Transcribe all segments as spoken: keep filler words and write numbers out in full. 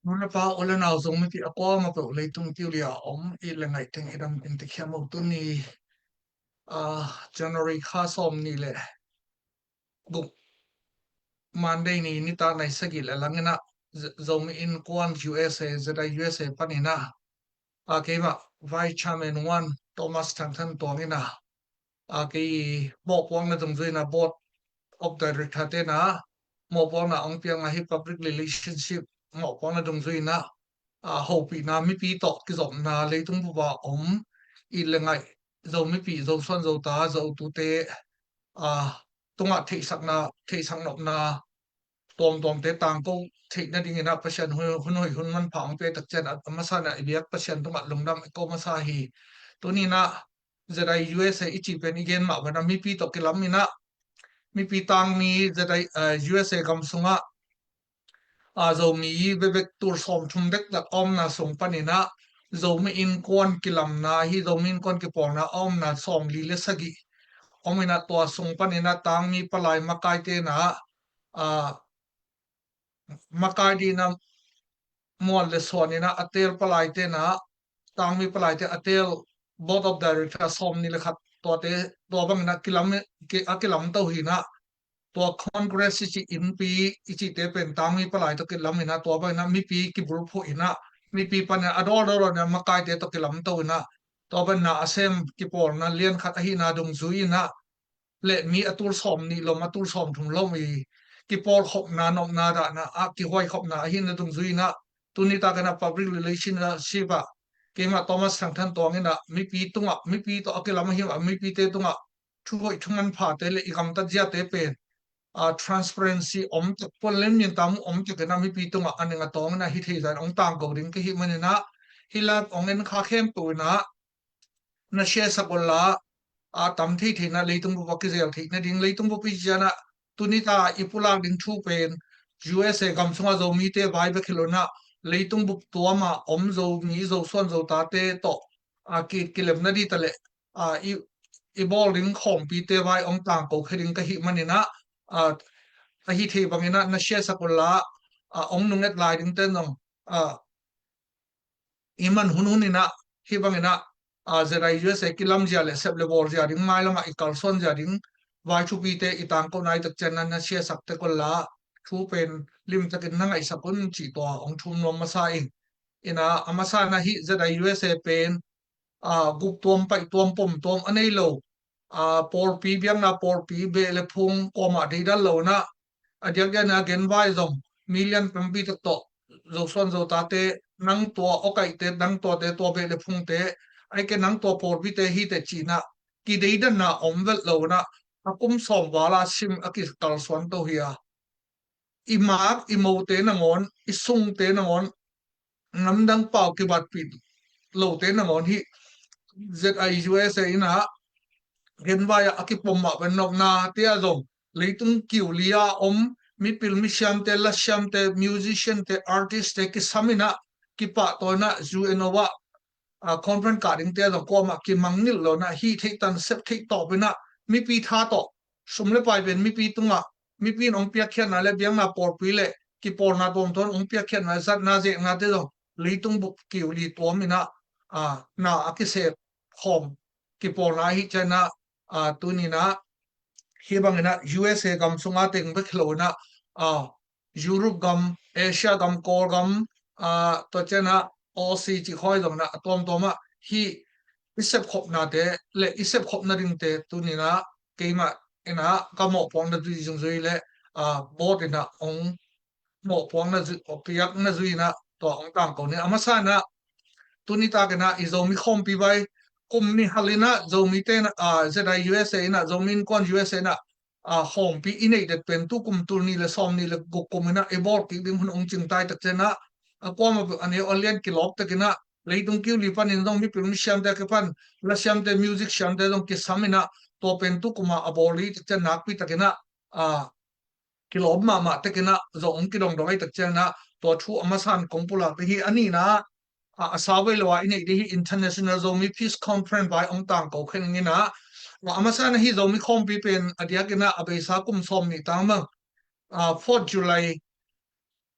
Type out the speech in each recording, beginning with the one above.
Nu le pa, u le nau, Zomi pi a kuamah peuh, leitung kiu li a om i le ngaih teng i dam in ti khiam uh. Tuni, ah, January kha sawm ni le guk, Monday ni, nitak nai sagih le lang in ah, Z-, Zomi Innkuan U S A, Z I U S A panin ah, ah, keimah Vice Chairman One, Thomas Thang Than Tuang in ah, ah, kei mawhpuakna dungzui in ah, Board of Director te'n ah mawhpuakna hong piakna hi, public relationship mawhpuakna dungzui in ah, ah, hopihna, mipi tawh kizopna, leitung bup a om i le ngaih Zomi pi, Zosuan, Zota, Zotute, ah, tungah theihsakna, theihsak nopna tuamtuamte tangko theih nading in ah Pasian hun, hun hoih hun manpha hong pia tak ciang, a masa in ah i biak Pasian tungah lungdam i ko masa hi. Tuni in ah Z I U S A i cih pen i gen mah bang in ah mipi tawh kilam in ah, mipi tangmi Z I, eh, U S A gam sungah, ah, Zomi bekbek tul sawmthum dektak a omna sung panin ah, Zomi Innkuan kilamna hi, Zomi Innkuan kipawlna a omna sawmli le sagih om in ah, tua sung panin ah tangmi palai makaite in ah, ah, makai ding in ah muan le suan in ah a teel palaite in ah, tangmi palaite a teel, Board of Director sawmni le khat, tuate, tua bang in ah kilam, ki, a kilamto hi in ah, tua Congress i cih innpi i cihte pen tangmi palai tawh kilam in ah, tua bang in ah mipi kibulphuh in ah, mipi panin ah a dawldawl in ah makaite tawh kilamto in ah, tua bang in ah a sem kipawlna lian khat ahihna dungzui in ah, le mi a tul sawmnih lom, a tul sawmthum lom i kipawlkhopna, nopna dahna, a kihuaikhopna ahihna dungzui in ah, tuni tak in ah public relationship ah keimah Thomas Thang Than Tuang in ah mipi tungah, mipi tawh a kilam ahi mah mipite tungah thu hoih thu manphate le i gamtat ziate pen, ah, transparency om tak, puan lem nin tam om tak in ah mipi tungah a ning a tawng in ah hi thei zah in hong tangko ding ka hih manin ah, hih live hong en kha khempeuh in ah na share sak un la, a tam thei thei in ah leitung bup a kizel theih nading, leitung bup i cih ciang ah tuni tak i pulak ding thu pen U S A gam sungah Zomite vai bek hi lo in ah, leitung bup tuam a om Zomi, Zosuan, Zotate tawh, a ki, kilem nading ta le, a, i, i bawl ding khawmpite vai hong tangko khe ding ka hih manin ah, a, a hi thei bang in ah na share sak un la, a, hong nunget lai dingte zong, a, i man hunhun in ah, hih bang in ah, a, Z I U S A kilam zia le sep le bawl zia ding, mailam ah i kalsuan zia ding vai thupite i tangko nai tak ciang ah na share sak tek un la, thu pen limtakin na ngaihsak un cih tua hong thum nuam masa ing. In ah, a masa in ah hih Z I U S A pen, a, guptuam, paihtuam, pomtuam a nei lo, a, pawlpi, biakna pawlpi, beh le phung kuamah deidan lo in ah, a diakdiak in ah genvai zong mi lian tampi tak tawh, Zosuan, Zotate, nang tua awkaihte, nang tuate, tua beh le phungte, ahih kei leh nang tua pawlpite hi teh ci in ah kideidanna om vet lo in ah, a kum sawm val a sim a kikalsuanto hi a, i mak, i mote nangawn, i sungte nangawn, namdang pau kibatpih lote nangawn hih Z I U S A in ah genvai ah a kipom mah pen nopnate ah zong leitung kiu li a om mipil misiamte, lasiamte, musiciante, artistte kisam in ah, kipahtawi in ah, U N O ah, a, conference kah dingte ah zong kuamah kimangngilh lo in ah, hih theih tan sep theih tawp in ah, mipi tha tawh, sum le pai pen mipi tungah, mipi in hong piakkhiatna le biakna pawlpi le kipawlna tuamtuam hong piakkhiatna, zatna zeknate zong leitung bup kiu li tuam in ah, a, na a kisep khawm kipawlna ahih ciang in ah, a, tuni in ah hih bang in ah U S A gam sungah teng bek hi lo in ah, a, Europe gam, Asia gam, Kawlgam, a, tua ciang in ah Aussie cih khawng zong in ah, a tuamtuam ah hih i sepkhopnate le i sepkhop nadingte tuni in ah keimah in ah ka mawhpuakna zui zungzui le, a, board in ah hong mawhpuakna zui, piakna zui in ah tua hong tangko ni. A masa in ah tuni tak in ah i Zomi khawmpi vai kum nih hal in ah Zomite in ah, a, Z I U S A in ah, Zomi Innkuan U S A in ah, a, khawmpi i neih det pen tu kum tul nih le sawmnih le guk kum in ah i bawl kik ding hun hong cing tai tak ciang in ah, a kuamah a neu a lian kilawp tak in ah, leitung kiu li panin zong mipil misiamte a kipan, lasiamte, music siamte zong kisam in ah, tua pen tu kum a a bawl hi tak ciang nakpi tak in ah, a, kilawm mahmah tek in ah zong hong kidongdong ahih tak ciang in ah, tua thu a masa in kong pulak ding hi. A nihna ah, a, a sau vei lo a i neih ding hi International Zomi Peace Conference vai hong tangko khe ning in ah, a, a masa in ah hih Zomi khawmpi pen a diak in ah a beisa kum sawmnih tang bang, a, fourth July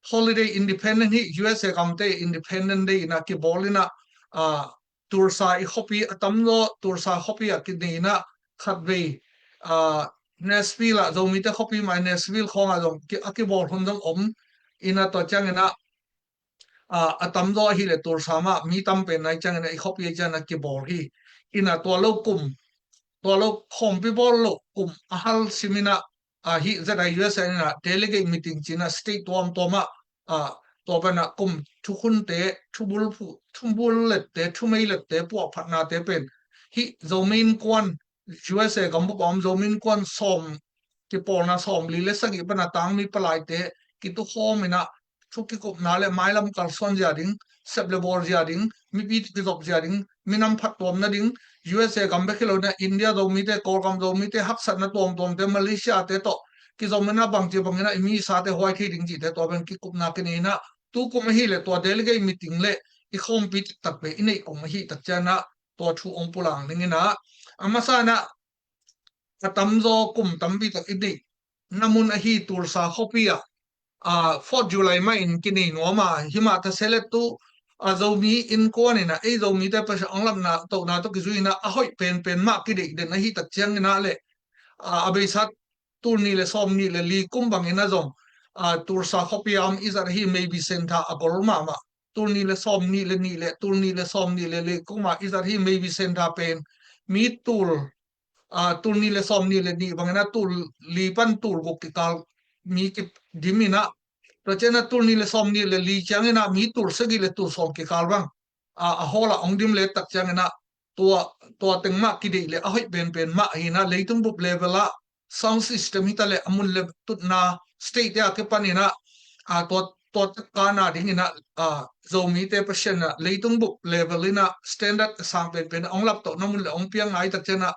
holiday, Independent, hih U S A gamte Independent Day ina kibawl ina, a, Tulsa i khuapi a tamzaw Tulsa khuapi a kinei ina khatvei, a, Nashville ah, Zomite khuapi mai Nashville khawngah zong ki, a kibawl hun zong om ina, tua ciangina, a, a tamzaw ahileh Tulsa mah mi tam pen nai ciangina i khuapi a ciangina kibawl hi. Ina tua lo kum, tua lo khawmpi bawl lo kum a hal simina, a, hih Z I U S A ina delegate meeting cina state tuamtuamah, a, tua pana kum thukhunte, thubul phu-, thubul lette, thumei lette, puahphatnate pen hih Zomi Innkuan, U S A gambup a om Zomi Innkuan sawm, kipawlna sawmli le sagih pana tangmi palaite kitukhawm ina thu kikupna le mailam kalsuan zia ding, sep le bawl zia ding, mipi kizop zia ding, minam phattuam nading, U S A gam bek hi lo ina India Zomite, Kawlgam Zomite, haksatna tuamtuamte, Malaysia te tawh kizom ina bangci bangina i misate huai thei ding cihte tua pen kikupna kinei ina, tukum ahileh tua delegate meeting le i khawmpi taktak pen i neih kum ahih tak ciangina tua thu ong pulang ding ina, a masa ina a tamzaw kum tampi tak i neihna mun ahi Tulsa khuapi ah, a, Fourth July mah in kinei nuam a, himah ta se le tu, a, Zomi Innkuan ina ei Zomite Pasian ong lapna tohna tawh kizui ina a hoih penpen mah kideih den ahih tak ciangina le, a, a beisa tul nih le sawmnih le li kum bangina zong, a, Tulsa khuapi a om i zat hi Mabee Center a gol mahmah, tul nih le sawmnih le nih le tul nih le sawmnih le li kum a i zat hi Mabee Center pen mi tul, a, tul nih le sawmnih le nih bangina tul li pan tul guk kikal mi kidim ina, tua ciangina tul nih le sawmnih le li ciangina mi tul sagih le tul sawm kikal bang, a, a hall ah ong dim le tak ciangina tua, tua teng mah kideih le a hoih penpen mah hi ina, leitung bup level ah sound system hi ta le a mun le tutna state te a kipan ina, a, tua, tua tak kana ding ina, a, Zomite Pasian a leitung bup level ina standard a sang penpen ong laptohna mun le ong piang ngai tak ciangina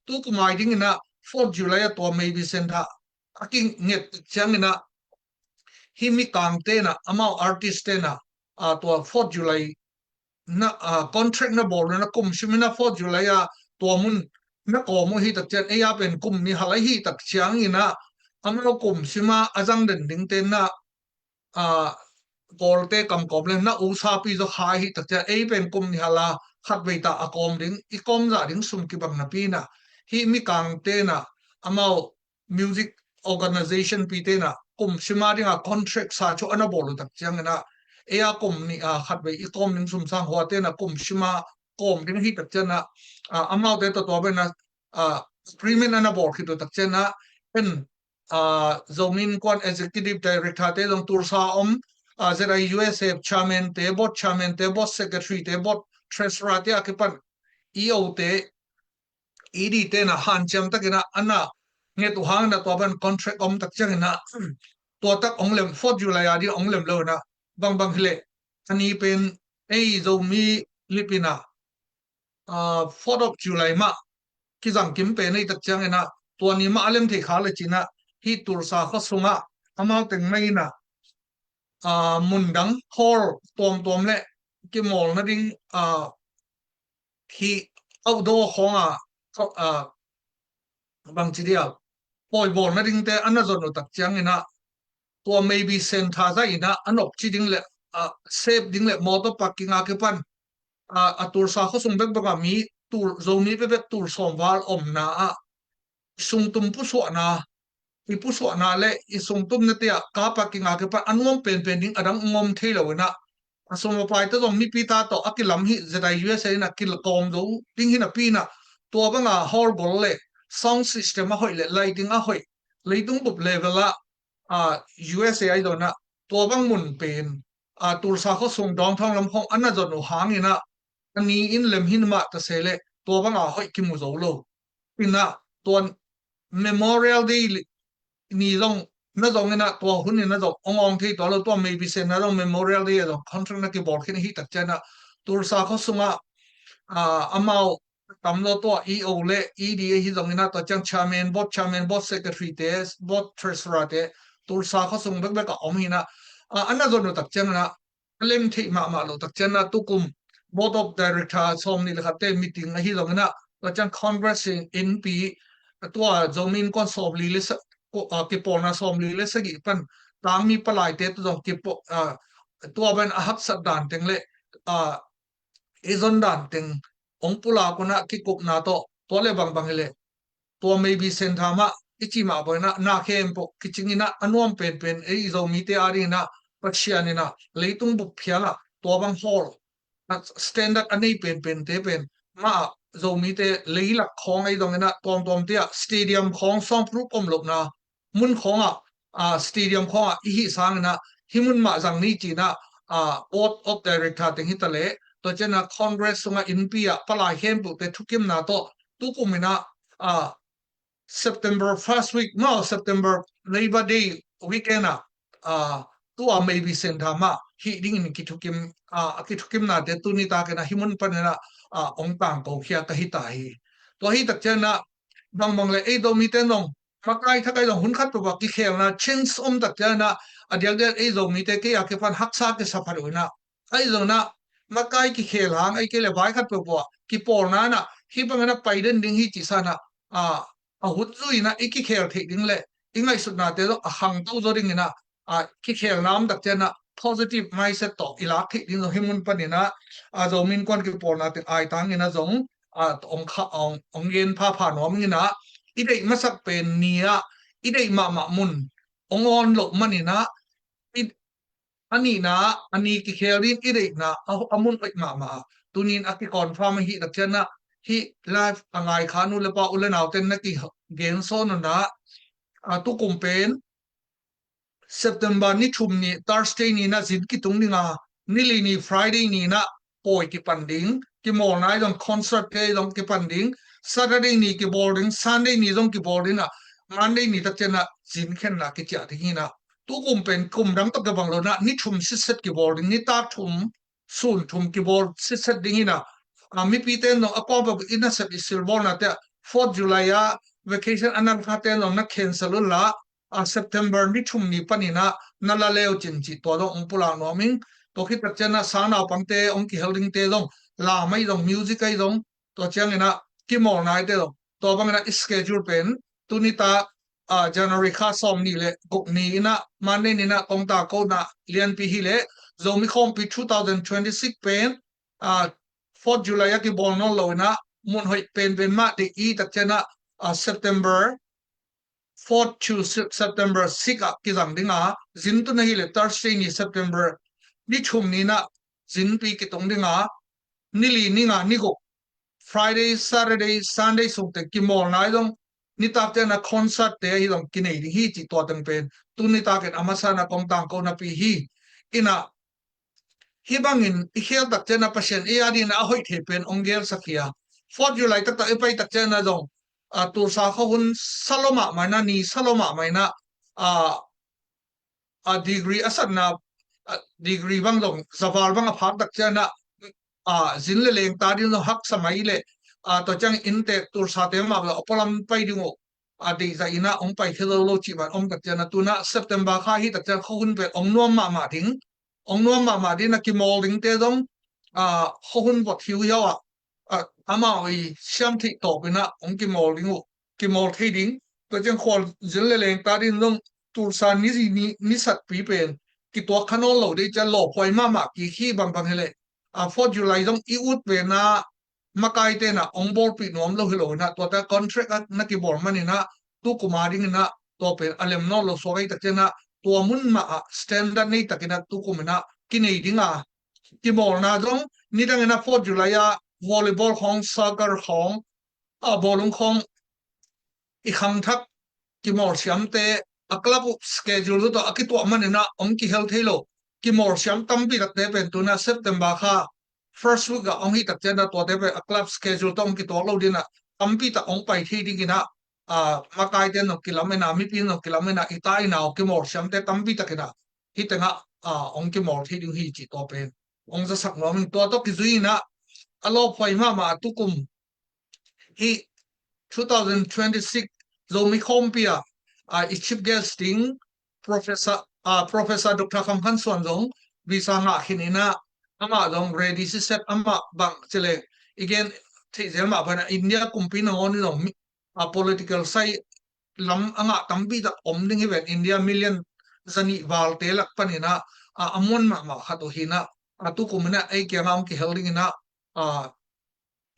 tukum ai ding ina Fourth July a tua Mabee Center a kinget tak ciangina hih mikang tena, amau artist tena, a, tua Fourth July na, a, contract na bawl na kum simina Fourth July a tua mun na kawm uh hi tak ciang, ei a pen kum nih hal ahi tak ciangina amau kum sima a zang den ding tena, a, Kawlte kam kawm le na usapi zaw kha hi tak ciang, ei pen kum nih hal a khatvei ta a kawm ding, i kawm zah ding sum kibang napi ina hih mikang tena amau music organization pi tena kum sima dinga contract sa chu ana bawl uh tak ciangina ei a kum nih a khatvei i kawm ding sum sang hua tena kum sima kawm ding hi tak ciangina, a, amaute tawh tua bena, a, agreement ana bawl khit uh tak ciangina en, a, Zomi Innkuan executive director te zong Tulsa om, a, Z I U S A chairman te, board chairman te, board secretary te, board treasurer te a kipan E O te, E D tena hanciam takina ana nget uh hangina tua ban contract om tak ciangina tua tak ong lem, Fourth July a ding ong lem lo ina, bangbang hileh a ni pen ei Zomi lipina, a, Fourth of July mah kizang kim pen ei tak ciangina tua ni mah a lem thei kha le cina hih Tulsa khua sunga amau teng mah ina, a, mundang hall tuamtuam le kimawl nading, a, hih outdoor khawnga, a, bangci dia pawi bawl nadingte ana zon uh tak ciangina tua Mabee Center zah ina a nopci ding le, a, sep ding le motor parking a kipan, a, a Tulsa khua sung bekbek a mi tul, Zomi bekbek tul sawm val omna ah i sungtum pusuahna, i pusuahna le i sungtumna te ah car parking a kipan a nuam penpen ding a dang ngom thei lo ina, a sum a paite zong mipi ta tawh a kilam hi Z I U S A ina kilakawm zo ding hi napi ina tua banga hall gol le sound system a hoih le lighting a hoih leitung bup level ah, a, U S A ai dona tua bang mun pen, a, Tulsa khua sung downtown lam khawng ana zon uh hangina a ni in lem hin mah ta se le tua banga hoih kimu zo lo. Ina tua Memorial Day ni zong na zong ina tua hun ina zong ong ong thei tua lo, tua Mabee Center zong Memorial Day a zong contract na kibawl khin hi tak ciangina Tulsa khua sunga, a, amau tamzaw tua E O le E D ahi zong ina tua ciang chairman, board chairman, board secretary te, board treasurer te Tulsa khua sung bekbek a om hina, a, ana zon uh tak ciangina a lem theih mahmah lo tak ciangina tukum board of director sawmnih le khatte meeting ahi zong ina tua ciang Congress in, inpi tua Zomi Innkuan sawmli le sa, ko, a, kipawlna sawmli le sagih pan tangmi palaite tu zong kipo, a, tua ban a haksat dan teng le, a, i zon dan teng ong pulak unah kikupna tawh, tua le bangbang hileh tua maybe Sentha mah i ci mah bawinah na khempeuh kicing inah a nuam penpen ei i Zomite a dinginah Pasian inah leitung bup phiangah tua bang hawl a standard a nei penpente pen mah ah Zomite leilak khawng ei donginah tuamtuamte ah stadium khawng sawngpuruk om lohna mun khawngah, a, stadium khawngah i hih sanginah hih mun mah zang ni cinah, a, board of director teng hita leh tua cianah Congress sungah innpi ah palai khempeuhte thukimna tawh tukum inah, a, September first week maw, September Labor Day weekend ah, a, tua maybe Sentha mah hih dingin kithukim, a, a kithukimnate tuni takinah hih mun paninah, a, ong tangko khia ka hita hi. Tua hih tak cianah bangbang le ei Zomite nong makai thakai zong hun khat peuhpeuh kikhelna chance om tak cianah a diakdiak ei Zomite kei a kipan haksa kisa phat uh inah ei zonah makai kikhel hang ei kei le vai khat peuhpeuh ah kipawlna inah hih bangin a pai den ding hi ci sanah, a, a hun zui inah i kikhel theih ding le i ngaihsutnate zong a khangto zaw dinginah, a, kikhelna om tak cianah positive mindset tawh i lak theih ding zong hih mun paninah, a, Zomi Innkuan kipawlna teng ai tanginah zong, a, ong kha, ong, ong gen phapha nuam inginah i deih masak pen ni ah i deih mahmah mun ong awn loh maninah i, a nihna a ni kikhel din i deihna a, a mun hoih mahmah a tunin a kiconfirm ahih tak cianah hih live a ngaikha nu le pa u le nauten na kigen sawn unah, a, tukum pen September ni thum ni Thursday ni inah zin kitung dinga, ni li ni Friday ni inah pawi kipan ding, kimawlna i zong concert te i zong kipan ding, Saturday ni kibawl ding, Sunday ni zong kibawl ding ah, Monday ni tak cianah zin khenna kiciah ding hinah. Tukum pen kum dang tawh kibang lo inah ni thum sitset kibawl ding, nitak thum sun thum kibawl sitset ding hinah. A, mipite in zong a kawmpa i nasep i silbawlnate ah Fourth July ah vacation a nalkhate in zong na cancel unla, a, September ni thum ni paninah na la leu cin cih tua zong ong pulak nuam ing. Tua khit tak cianah sangnaupangte ong kihel dingte zong, lam ahi zong, music ahi zong, tua cianginah kimawlnaite zong tua banginah i schedule pen tuni ta, a, January kha sawm ni le guk ni inah Monday ni inah kong tangkona lianpi hileh Zomi Khawmpi two thousand twenty-six pen, a, Fourth July a kibawl nawn lo inah mun hoih penpen mah deih i tak cianah, a, September fourth to Sep-, September six ah kizang dinga, zin tun ahileh Thursday ni September ni thum ni inah zinpi kitung dinga, ni li, ni nga, ni guk, Friday, Saturday, Sunday sungte kimawlna i zong, nitak cianah concert te ahi zong kinei ding hi cih tua teng pen tuni takin a masa inah kong tangko napi hi. Inah hih bangin i khel tak cianah Pasian ei a dinginah a hoih thei pen ong gelsak hi a. Fourth July taktak i pai tak cianah zong, a, Tulsa khuahun sa lo mahmah inah, ni sa lo mahmah inah, a, a, degree a satna, a, degree bang zong zaval bang a phak tak cianah, a, zin le leng ta ding zong haksa mai leh, a, tua ciang inntek Tulsa te mah bel a pualam pai ding uh, a, deihzah inah ong pai khia zo lo cih bang om tak cianah tunah September kha hi tak cianah khuahun pen ong nuam mahmah ding, ong nuam mahmah ding inah kimawl dingte zong, a, khuahun vot hiuhiau ah, a, amau i siam theih tawp inah ong kimawl ding uh, kimawl thei ding. Tua ciang khual zin le leng ta ding zong Tulsa ni zi ni, ni satpi pen kituak kha nawn lo dei ciang lawphuai mahmah kik hi bangbang hileh, a, Fourth July zong i ut ve na makaite inah ong bawlpih nuam lo hi lo inah tuate contract a na kibawl man inah tukum a ding inah tua pen a lem nawn lo suak ahi tak cianah tua mun mah ah standard nei tak inah tukum inah kinei dinga, kimawlna zong nidang inah Fourth July ah volleyball khawng, soccer khawng, a, bawlung khawng i khangthak kimawlsiamte a club uh schedule tawh a kituah man inah ong kihel thei lo. Kimawlsiam tampi takte pen tunah September kha first week ah ong hi tak cianah tuate pen a club schedule tawh ong kituak lo dinah tampi tak ong pai thei ding inah, a, makaite in zong kilam inah, mipi in zong kilam inah, i ta i nau kimawlsiamte tampi tak inah hih tengah, a, ong kimawl thei ding hi cih tua pen ong zasak nuam ing. Tua tawh kizui inah a lawphuai mahmah a tukum hih two thousand twenty-six Zomi Khawmpi ah, a, i chief guest ding Professor, a, Professor Doctor Kham Khan Suan zong visa ngah khin inah amah zong ready siset, amah bang ci leng i gen theih zel mah bang inah India kumpi nangawn in zong mi, a, political sai lam a ngah tampi tak om ding hi ven, India million zanih valte lak panin ah, a, a muan mahmah khat uh hi in ah, a, tukum in ah ei kiangah hong kihel dingin ah, a,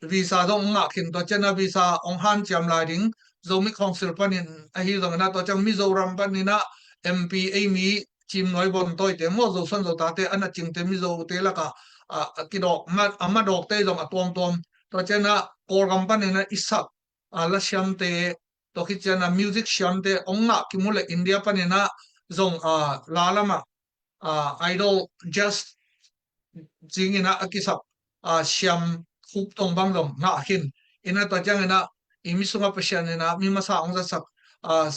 visa zong hong ngah khin, tua ciangin ah visa hong hanciam lai ding, Zomi Council panin ahi zongin ah, tua ciang Mizoram panin ah M P ei mi Cim Nuai Von Tawi te maw, Zo suan Zo tate a na cingte Mizo te lakah, a, a kidawk, ma-, a madawkte zong a tuamtuam. Tua ciangin ah Kawlgam panin ah i sak, a, lasiamte, tua khit ciangin ah music siamte hong ngah kimu leh India panin ah zong, a, la lamah, a, Idol Jazz zingin ah a kisap, a, siam khup tong bang zong ngah khin. In ah tua ciangin ah i mi sungah Pasian in ah mi masa hong zatsak, a,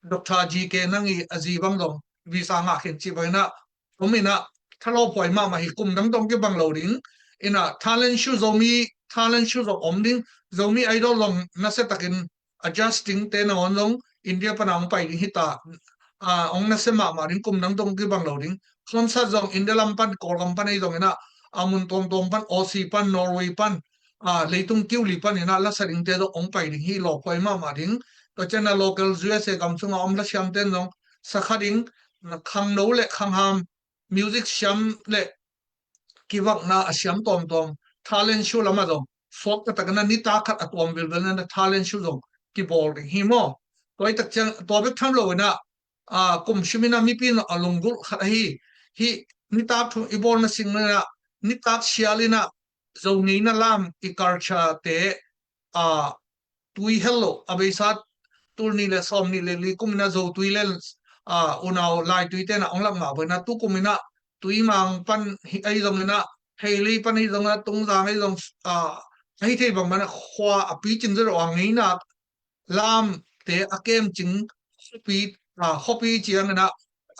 Doctor G K Nang i a zi bang zong visa ngah khin cih bangin ah, om in ah, thalawphuai mahmah hi, kum dang tawh kibang lo ding. In ah talent show, Zomi talent show zong om ding, Zomi Idol zong nasia takin adjusting te nangawn zong India pana hong pai ding hi ta, a, hong nasia mahmah ding, kum dang tawh kibang lo ding. Concert zong India lam pan, Kawlgam pan ei zongin ah, a, mun tuamtuam pan, Aussie pan, Norway pan, a, leitung kiuli panin ah lasa dingte zong hong pai ding hi, lawphuai mahmah ding. Tua ciangin ah local U S A gam sungah om lasiamte in zong sa kha ding, khangno le khangham music siam le kivakna a siam tuamtuam, talent show lamah zong suak taktakin ah nitak khat a tuam vilvel in ah talent show zong kibawl ding hi maw. Tua hi tak ciang tua bek tham lo in ah, a, kum simin ah mipi in a lunggulh khat ahi, hih nitak thu i bawlna sing in ah, nitak sial in ah Zo ngeina lam, i culture te, a, tui hel lo, a beisa tul nih le sawm nih le li kum in ah Zo tui le, a, unau Lai Tui te in ah hong lak mah bangin ah tukum in ah Tuimang pan hi, ahi zongin ah Heilei pan ahi zongin ah Tungzang ahi zong, a, ahi thei bangbang in ah khua a picing zaw lo a ngeina lamte a kemcing khuapi, a, khuapi ciangin ah,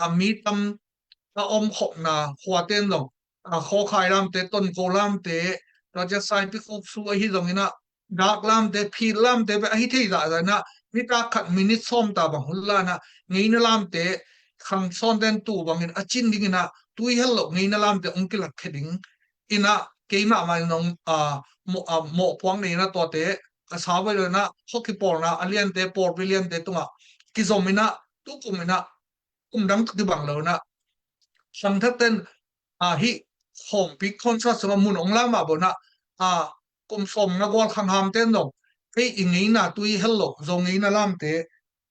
a, mi tam a om khopna khuate in zong, a, Khawkhai lamte, Tonko lamte, tua ciang Saipi Khuksu ahi zongin ah, Dak lamte, Phit lamte pen ahi thei zahzah in ah, nitak khat minute sawm ta bang hun la in ah, ngeina lamte, khangsawnte in tu bangin a cin dingin ah, tui hel lo ngeina lamte hong kilakkhia ding in ah, keimah mah in hong, a, mawh, a, mawhpuak nei in ah tuate, a sa vai lo in ah, khuakipawlna a liante, pawlpi liante tungah kizom in ah, tukum in ah, kum dang tawh kibang lo in ah, khangthakte in, a, hih khawmpi concert sungah mun hong la mah bangin ah, a, kum sawm nga gual khanghamte in zong, ei i ngeina tui hel lo, Zo ngeina lamte,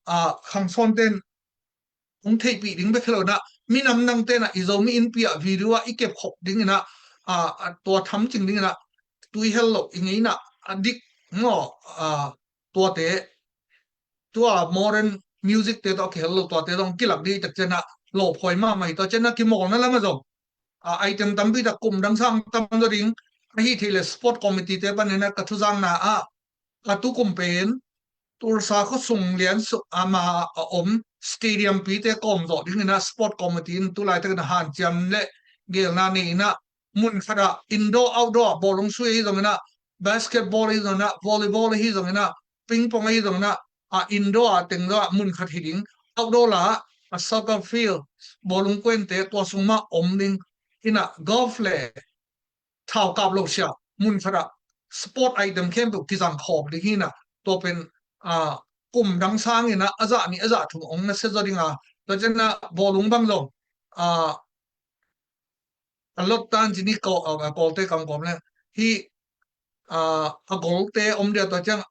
a, khangsawnte in hong theihpih ding bek hi lo in ah, minam nangte in ah i Zomi Innpi ah video ah i kepkhop dingin ah, a, a, tua thamcing dingin ah, tui hel lo i ngeina a dik maw, a, tuate, tua modern music te tawh a kihel lo tuate zong kilak ding tak ciangin ah lawphuai mahmah hi. Tua ciangin ah kimawlna lamah zong, a, item tampi tak kum dang sang tam zaw ding, ahi thei leh sport committee te panin ah ka thuzakna ah, a, tukum pen Tulsa khuasung lian sung ama a om stadium pite kawm zawh dingin ah sport committee in tu laitakin ah hanciam le geelna nei in ah, mun khatah indoor, outdoor ah bawlung sui ahi zongin ah, basketball ahi zongin ah, volleyball ahi zongin ah, ping pong ahi zongin ah, a, indoor ah teng zawh ah mun khat hi ding, outdoor ah a soccer field, bawlung kuente tua sung mah om ding in ah, golf le thaukap lo sia mun khatah sport item khempeuh kizang khawm ding hi in ah, tua pen, a, kum dang sangin ah a zah nih a zah thum hong nasia zaw ding a, tua ciangin ah bawlung bang zong, a, a lot tan ci ni ko, a, a Kawlte kam kawm le hih, a, a golte om dia, tua ciang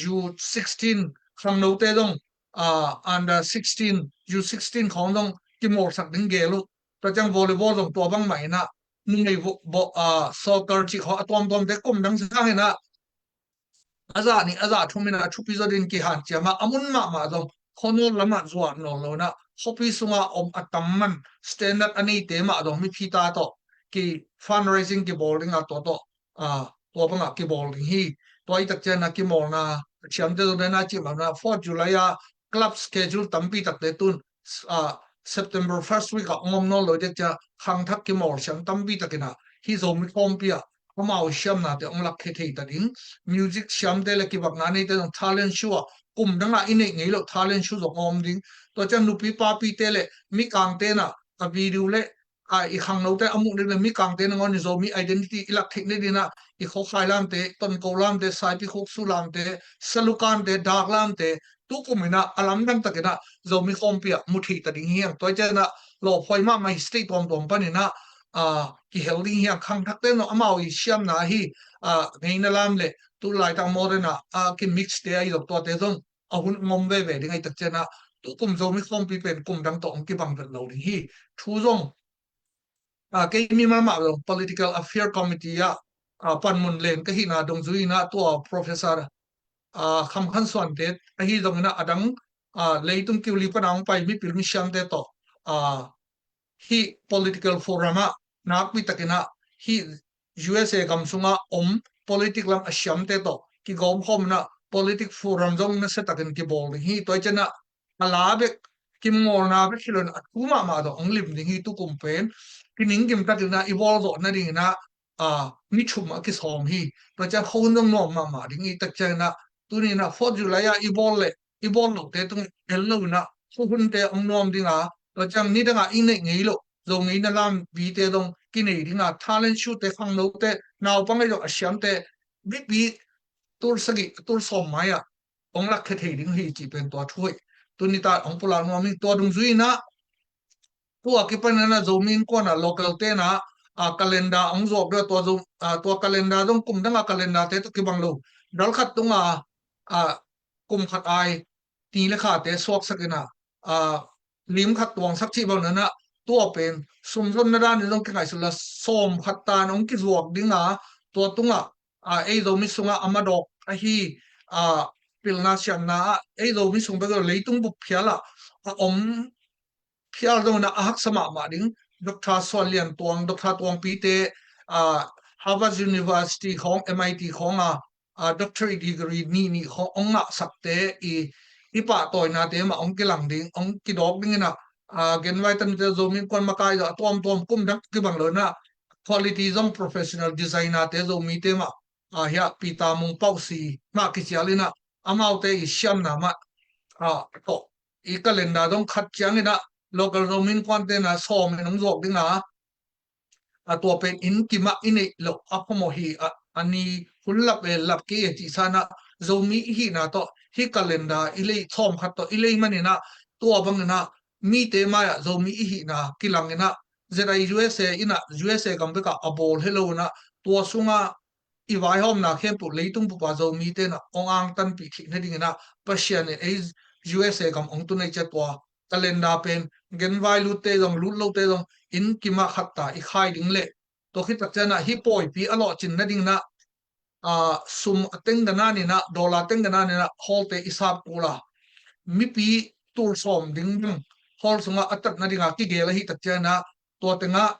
U sixteen khangnote zong, a, under sixteen, U sixteen khawng zong kimawlsak ding gel uh. Tua ciang volleyball zong tua bang mah in ah, numei vo-, vo-, a, soccer cih khawng a tuamtuamte kum dang sangin ah a zah nih a zah thum in ah thupi zaw dingin kihanciam a, a mun mahmah zong khuanawl lamah zuan nawn lo in ah, khuapi sungah om a tam man standard a neite mah zong mipi ta tawh ki fundraising kibawl ding a, tua tawh, a, tua bangah kibawl ding hi. Tua hi tak ciangin ah kimawlna a thiamte zong den a cih mah in ah, Fourth July a club schedule tampi takte tun, a, September first week ah hong om nawn lo dek ciang khangthak kimawl siam tampi takin ah, hih Zomi khawmpi ah amau siamnate hong lakkhia thei ta ding. Music siamte le kibakna neite zong talent show ah, kum dangah i neih ngei loh talent show zong a om ding. Tua ciang nupi papite le mikangte in ah a video le, a, i khangnote a muh ding le mikangte nangawn i Zomi identity i lak theih nadingin ah, i Khawkhai lamte, Tonko lamte, Saipi Khuksu lamte, Salukante, Dak lamte, tukum in ah a lamdang takin ah Zomi khawmpi ah mu thei ta ding hi hang. Tua ciang ah lawphuai mahmah history tuamtuam panin ah, ah, kihel ding hi hang. Khangthakte in ah amau i siamna hi, ah, ngeina lam le tu laitak modern ah, ah, kimix te ahi zong tuate zong a hun ngom veve ding ahi tak ciang ah tukum Zomi khawmpi pen kum dang tawh hong kibang vet lo ding hi. Thu zong, ah, kei mimal mah zong political affair committee ah, ah, panmun len ka hihna dungzui in ah tua Professor, ah, Kham Khan Suante ahi zongin ah a dang, ah, leitung kiuli pana hong pai mipil misiamte tawh, ah, hih political forum ah nakpi takin ah hih U S A gam sungah om politic lam a siamte tawh kigawm khawm in ah politic forum zong nasia takin kibawl ding hi. Tua ciang ah a la bek kimawlna bek hi lo in a thu mahmah zong hong lim ding hi. Tukum pen kiningkim takin ah i bawl zawh nadingin ah, ah, mi thum a kisawm hi. Tua ciang khuahun zong nuam mahmah ding hi. Tak ciangin ah tuni in ah Fourth July ah i bawl le i bawl lote tung el lo in ah khuahunte hong nuam ding a, tua ciang nidang ah i neih ngei loh Zo ngeina lam vite zong kinei ding a, talent show te, khangnote, naupang ahi zong a siamte, bipi tul sagih tul sawm mai ah hong lakkhia thei ding hi cih pen tua thu hoih tuni ta hong pulak nuam ing. Tua dungzui in ah tua kipan in ah Zomi Innkuan ah local te in ah, ah, calendar hong zuak ding a, tua Zo, ah, tua calendar zong kum dang ah calendar te tawh kibang lo. Dal khat tung a, ah, kum khat ai ni le khate suaksak in ah, ah, lim khat tuangsak cih bang in ah tua pen sumzonna dan in zong kingaihsut la sawm khat tan hong kizuak ding a, tua tung ah, ah, ei Zomi sungah a madawk ahi, ah, pilna siamna ah ei Zomi sung bek lo leitung bup phial ah a om phial zong in ah a haksa mahmah ding. Doctor Suan Lian Tuang, Doctor Tuangpi te, ah, Harvard University khawng, M I T khawng a, ah, doctorate degree nih nih khawng hong ngahsakte i, i pahtawinate mah hong kilang ding, hong kidawk ding in ah, ah, genvai tanute Zomi Innkuan makai zong a tuamtuam kum dang kibang lo in ah quality zong professional designer te Zomite mah, ah, hiah Peter Mung Pausi mah kicial in ah amaute i siamna mah, ah, tawh i calendar zong khat ciangin ah local Zomi Innkuante in ah sawm in hong zuak ding a, a tua pen inn kim ah i neih loh a phamawh hi. A, a ni hun lap e lap kei e cih san ah Zomi i hihna tawh hih calendar i lei, sawm khat tawh i lei man in ah tua bang in ah mite mai ah Zomi i hihna kilang in ah Z I U S A in ah U S A gam bek ah a bawl hi lo in ah tua sungah i vaihawmna khempeuh leitung bup a Zomite in ah hong angtanpih theih nadingin ah Pasian in ei U S A gam hong tun ei ciang tua calendar pen genvai lutte zong lut lote zong inn kim ah khat ta i khai ding le, tua khit tak ciang ah hih pawipi a lawhcin nadingin ah, ah, sum a tengganan in ah, dollar tengganan in ah hall te i sap kul a, mipi tul sawm ding bang hall sungah a tat nading a kigel ahi tak ciang ah tua teng ah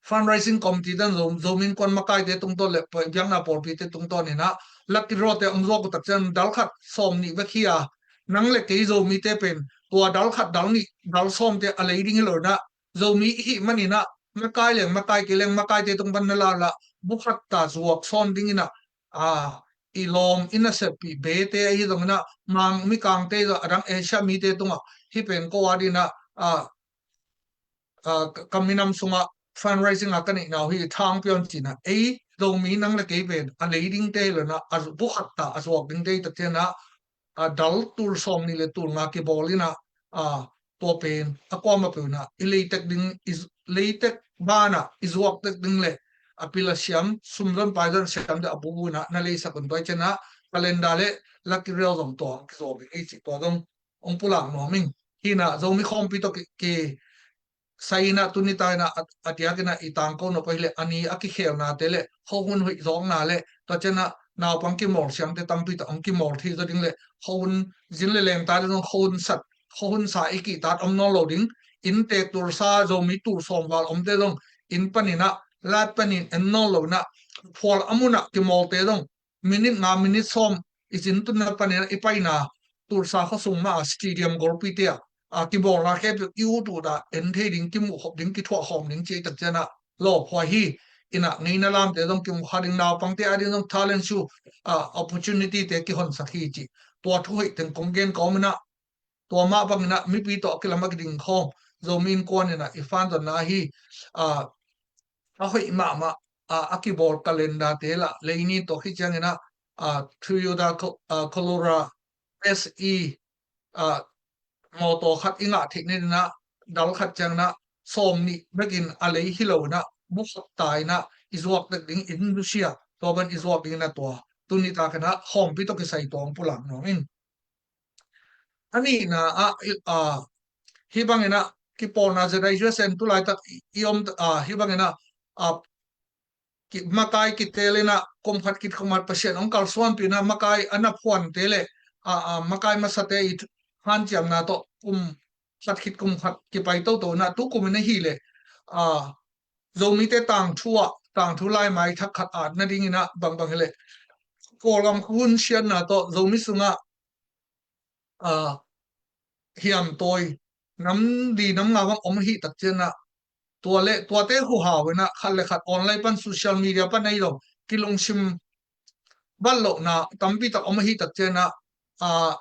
fundraising committee dan Zo, Zomi Innkuan makaite tungtawn le biakna pawlpite tungtawn in ah lucky draw te hong zuak uh tak ciang dal khat sawm nih bek hi a, nang le kei Zomite pen tua dal khat, dal nih, dal sawmte a lei ding hi lo in ah Zomi i hih man in ah makai leng makai kei leng makaite tung pan na la la bu khat ta zuak sawn ding in ah, ah, i lawm i naseppih bete ahi zong in ah Mang, Mikangte zong a dang Asia mite tungah hih pen ko a ding in ah, ah, ah, ka, ka minam sungah fundraising a ka neihna uh hi, thang pion cihna ei Zomi nang le kei pen a lei dingte hi lo in ah a bu khat ta a zuak dingte hi tak ciang ah, ah, dal tul sawm nih le tul nga kibawl in ah, ah, tua pen a kuamah peuh in ah i leitek ding, i leitek ban ah i zuaktek ding le a pil a siam, sumzon paizon siamte a bubu in ah na leisak un. Tua ciang ah calendar le lucky draw zong tua hong kizawm ing ei cih tua zong hong pulak nuam ing. Hi in ah Zomi khawmpi tawh ki, ki sai in ah tuni ta in ah a, a diak in ah i tangko nop ahih leh a ni a kikhelnate le khuahun hoih zawkna le tua ciang ah naupang kimawl siangte tampi tawh hong kimawl thei zaw ding le khuahun zin le leng tate zong khuahun sat, khuahun sa i kihtat om nawn lo ding. Inntek tulsa Zomi tul sawm val omte zong inn panin ah light panin en nawn lo in ah phual a mun ah kimawlte zong minute nga minute sawm i zin tunna panin ah i paina tulsa khuasung mah a stadium golpite ah, ah, kibawlna khempeuh i ut ut a en thei ding, kimuh khop ding, kithuah khawm ding ci ei tak ciang ah lawphuai hi. In ah ngeina lamte zong kimu kha ding, naupangte a ding zong talent show, ah, opportunity te kihonsak hi ci. Tua thu hoih teng kong gen kawm in ah tua mah bangin ah mipi tawh a kilam a kiding khawm Zomi Innkuan in ah i fanzonna hi, ah, a hoih mahmah, ah, a kibawl calendar te lah leini tawh hi ciangin ah, ah, Toyota Co-, ah, Corolla S E, ah, mawtaw khat i ngah theih nadinah dal khat cianginah sawm nih bekin a lei hi loinah bu khat tainah i zuak dek ding in nusia, tua ban i zuak dinginah tua tuni takinah khawmpi tawh kisai tua hong pulak nuam in. A nihna ah, ah, hih banginah kipawlna Z I U S N tulaitak i, i om, ah, hih banginah, ah, ki, makai kitelinah kum khat kit kum khat Pasian hong kalsuanpinah makai a na phuante le, ah, ah, makai masate i hanciamna tawh kum khat khit kum khat kipai toto inah tu kumin ahih leh, ah, Zomite tangthu ah, tangthu laimai thak khat at nadinginah bangbang hileh Kawlgam hun siatna tawh Zomi sungah, ah, hiamtawi nam li nam nga bang om ahih tak cianah tua le tuate huhau inah khat le khat online pan social media pan ahi lo kilungsim bat lohna tampi tak om ahih tak cianah, ah,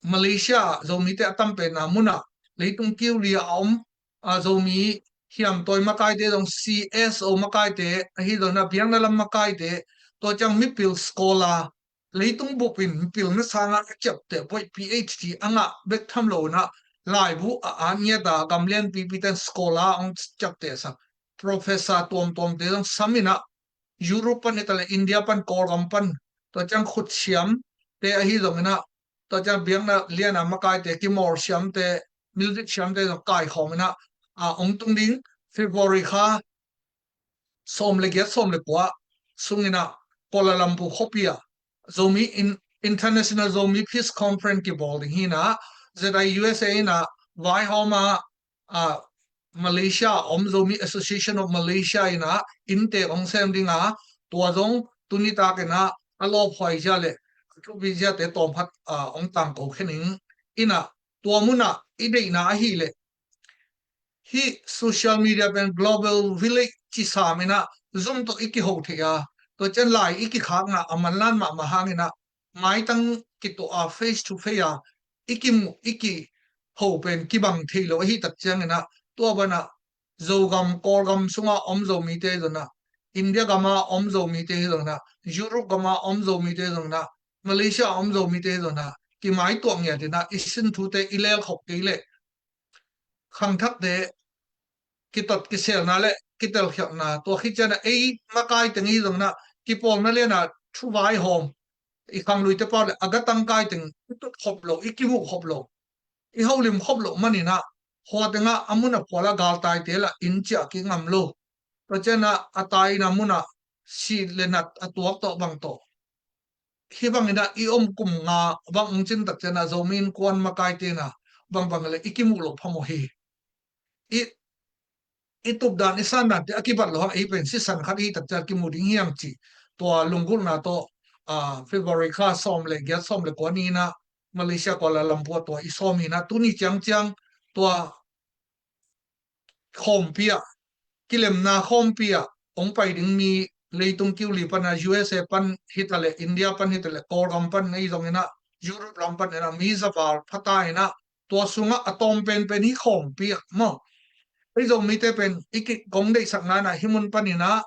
Malaysia Zomite a tam penna munah leitung kiu li a om, ah, Zomi hiamtawi makaite zong C S O makaite ahi zongna biakna lam makaite, tua ciang mipil scholar, leitung bupin mipil na sanga a ciapteh boih P H D a ngah bek tham lo inah laibu a at ngiata gamlian pipiten scholar hong ciaptehsak professor tuamtuamte zong sam inah Europe pan hi ta le India pan Kawlgam pan tua ciang khutsiamte ahi zonginah tua ciang biakna liana makaite kimawlsiamte music siamte zong kaikhawm inah, ah, hong tung ding February kha sawm le giat sawm le kua sunginah Kuala Lumpur khuapi ah Zomi in, International Zomi Peace Conference kibawl ding hinah Z I U S A inah vaihawma, ah, Malaysia om Zomi Association of Malaysia inah inntek hong sem dinga tua zong tuni takinah a lawphuai zia le a tlupi ziate tawmkhat, ah, hong tangko khening inah tua munah i deihna ahih leh hih social media pen global village ci sam inah Zoom tawh i kiho thei a, tua cian lai i kikhakna a manlan mahmah hanginah maitang kituah a face to face a i kimuh i kiho pen kibang thei lo ahih tak cianginah tua banah Zogam Kawlgam sunga om Zomite zonah India gama om Zomite zonah Europe gama om Zomite zonah Malaysia om Zomite zonah kimaituah ngiatinah i sin thute i lelkhop kei leh khangthakte kitot kiselna le kitelkhialhna tua khit cianah ei makai teng hi zonginah kipawlna liana thuvaihawm i khangluite pau le a gatang kai teng i tut khop lo, i kimuh khop lo, i holim khop loh maninah khua tengah a mun a phuala galtaite lah in ciah kik ngam lo. Tua cianah a taina munah sih le nat a tuak tawh bang tawh hih banginah i om kum nga bang hong cin tak cianah Zomi Innkuan makaite na bangbang le i kimuh loh phamawh hi. I, i tupdan i sandante a kibat loh hang ei pen sisan khat i hi tak cian kimu ding hiang ci. Tua lunggulhna tawh, ah, February kha sawm le giat sawm le kua ni inah Malaysia Kuala Lumpur tua i sawm inah tuni ciangciang tua khawmpi ah, kilemna khawmpi ah hong pai ding mi leitung kiu li pana U S A pan hi ta le India pan hi ta le Kawlgam pan ahi zonginah Europe lam pan inah mi zaval phata inah tua sungah a tawm penpen hi khawmpi ah maw. Ahi zong mite pen i kikong deihsakna inah hi mun paninah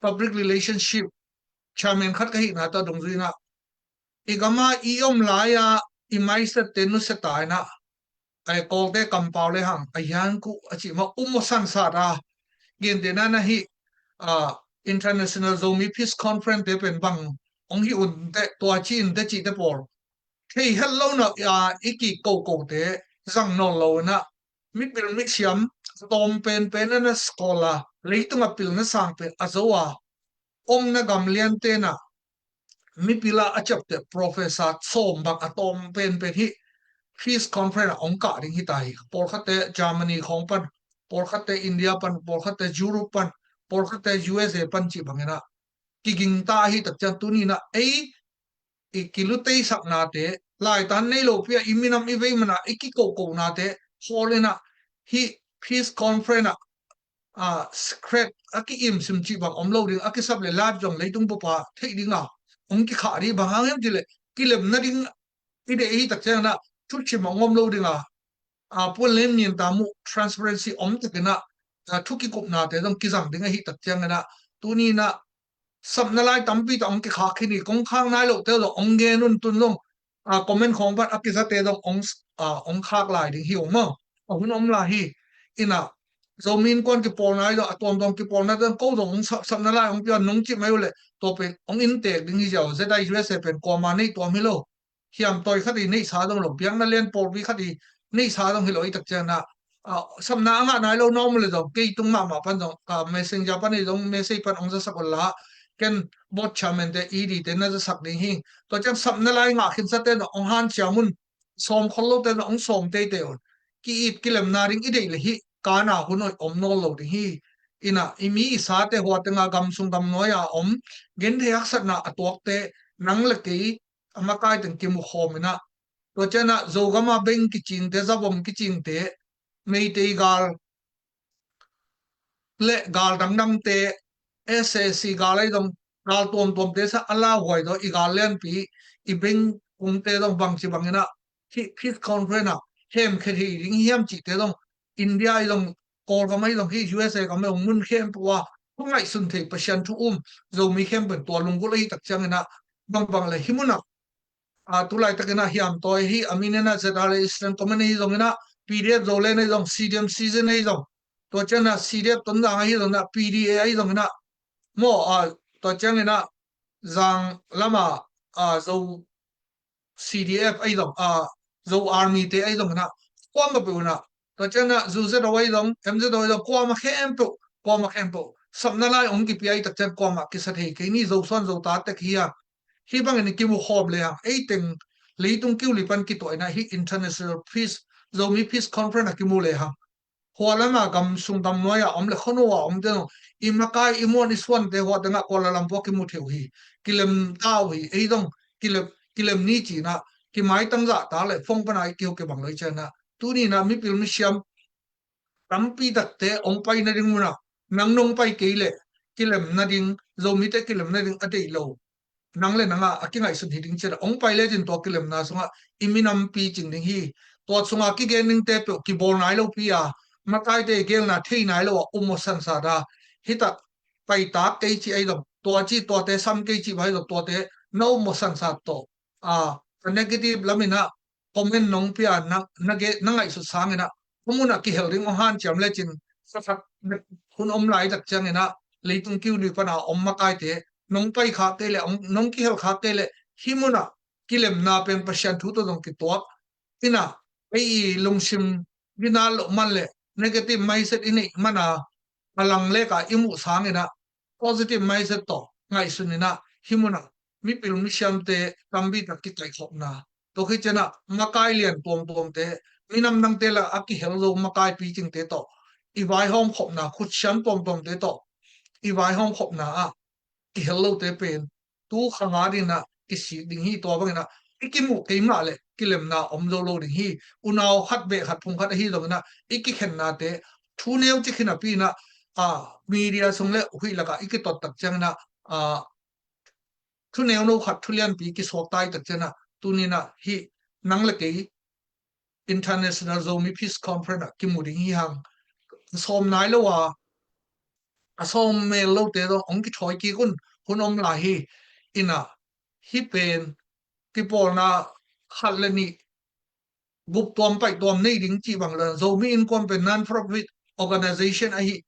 public relationship chairman khat ka hihna tawh dungzui inah i gama i om lai-a i maisette nusia ta inah ai Kawlte kampau le hang a hiankuh a cih mah um aw sansat a gentehna na hih, ah, International Zomi Peace Conference te pen bang hong hi un teh tua ci in teh cihte pawl thei het lo na, ah, i kikokote zang nawn lo inah mipil misiam tawm penpen a na scholar leitung a pilna sang pen a zo a omna gamlian tenah mipila a ciapteh professor sawm bang a tawm penpen hi Peace Conference a hong kah ding hi ta hi. Pawlkhatte Germany khawng pan, pawlkhatte India pan, pawlkhatte Europe pan, pawlkhatte U S A pan cih banginah kigingta ahi tak cian tuninah ei i kiluteisaknate laitan nei lopi a i minam i vei mana i kikokonate hawl inah hih Peace Conference ah, ah, secret a ki-imsim cih bang om lo ding a kisap le live zong leitung bupa theih dinga hong kikhah dih bang hang hiam cih leh kilemna ding i deih ahi tak cianginah thuchim a ngom lo dinga, ah, puan len min ta muh transparency om takinah, ah, thu kikupnate zong kizang ding ahi tak cianginah tuninah sapna lai tampi tawh hong kikhak khin hi. Kong khak nai lohte zong hong gen un tun zong a comment khawng pan a kizate zong ong, a, ong khak lai ding hi ung maw. A hun om lai hi. Ina Zomi Innkuan kipawlna i zong a tuamtuam kipawlna zong ko zong ong sa-, sapna lai ong pia nong cih mai uh leh tua pen ong inntek ding hi ziau. ZIUSA pen kuama nei tuam hi lo. Hiam tawi khat i neihsa zong lo, biakna lian pawlpi khat i neihsa zong hi lo i tak ciangin ah, a, sapna a ngah nai lo na om le zong kei tung mahmah pan zong, a, messenger pan i zong message pan ong zasak un la, ken board chairman te, ED te na zasak ding hi. Tua ciang sapna lai ngah khinsa te zong ong hanciam un, sawm khol lo te zong ong sawm teitei un. Ki-it kilemna ding i deih le hih kana hun hoih om nawn lo ding hi. Ina i mi i sa te hua tenga gam sung gam nuai a om, genthei haksatna a tuak te, nang le kei a makai teng kimu khawm ina. Tua ciangin ah Zogam a beng kicing te, zavom kicing te, Meitei gal le gal dangdang te, SAC gal ai zong, gal tuamtuam te sa a lauhuai zaw, i gal lianpi, i beng kung te zong bangci bangin ah, hih peace conference ah hemkhia thei ding hiam cih te zong, India ai zong, Kawlgam ai zong, hih USA gam ai zong, mun khempeuh ah hong ngaihsun thei Pasian thu um, Zomi khempeuh in tua lunggulh ahi tak ciangin ah, bangbang le hih mun ah, a, tu laitakin ah hiam tawi hi, a min in ah ZRA Eastern Command ahi zongin ah, PDF Zoland ahi zong, CDM Sizen ahi zong, tua ciangin ah CDF Tonzang ahi zongin ah, PDA ahi zongin ah, maw, a, tua ciangin ah Zang lam a, a, Zo CDF ahi zong, a, Zo Army te ahi zongin ah, kuamah peuh in ah, tua ciangin ah ZUZO ahi zong, MZO ahi zong, kuamah khempeuh, kuamah khempeuh sapna lai ong kipia i tak ciang kuamah kisa thei kei ni. Zosuan Zota tek hi a, hih bangin i kimu khawm le hang, ei teng leitung kiu li pan kituah in ah hih International Peace, Zomi Peace Conference a kimu le hang, hua lam a gam sung gam nuai a om le khuanu a om te zong, i makai i muan i suan te hua teng ah Kuala Lumpur kimu thei uh hi. Kilem ta uh hi, ei zong kilem, kilem ni ci-in ah, kimaitang zahtak le phone pan a i kiho kibang lo i ciangin ah, tuni in ah mipil misiam tampi takte ong pai nading mun ah, nang nong pai kei leh kilem nading, Zomite kilem nading a deih lo, nang le nang ah a kingaihsun hi ding ci-in ah, ong pai lecin tua kilemna sungah i minam picing ding hi. Tua sungah kigen dingte peuh kibawl nai lopi a, makaite geelna thei nai lo a um mawh sansat a, hih tak paitak kei cih ahi zong, tua cih tuate sam kei cih ahi zong, tuate na um mawh sansat tawh, a, a negative lam in ah comment nong pia, na, na ge, na ngaihsut sangin ah, a mun ah kihel ding ong hanciam lecin, sakhat hun om lai tak ciangin ah, leitung kiu li pan a om makaite nong pai khak kei leh, ong, nong kihel khak kei leh, hih mun ah kilemna pen Pasian thu tawh zong kituak in ah, ei i lungsim gina loh man le negative mindset i neih man a, a lang lek a i muh sangin ah positive mindset tawh ngaihsun in ah, hih mun ah mipil misiamte tampi tak kikaihkhopna, tua khit ciangin ah makai lian tuamtuamte, minam dangte la a kihel zo makai picingte tawh i vaihawm khopna, khutsiam tuamtuamte tawh i vaihawm khopna ah kihel lote pen tu kha nga ding in ah kisik ding hi. Tua bangin ah i kimuh kei mah leh kilemna om zo lo ding hi. Unau khat beh khat phung khat ahi zongin ah i kikhennate thu neu ci khin a pi in ah, a, media sung le huih lakah i kitot tak ciangin ah, a, thu neu no khat thu lianpi kisuak tai tak ciangin ah, tuni in ah hih nang le kei International Zomi Peace Conference ah kimu ding hi hang. A sawm nai lo a, a sawm mel lote zong ong kithawi kik un, hun om lai hi. In ah hih pen kipawlna khat le nih gup tuam paih tuam nei ding cih bang le, Zomi Innkuan pen non-profit organization ahi,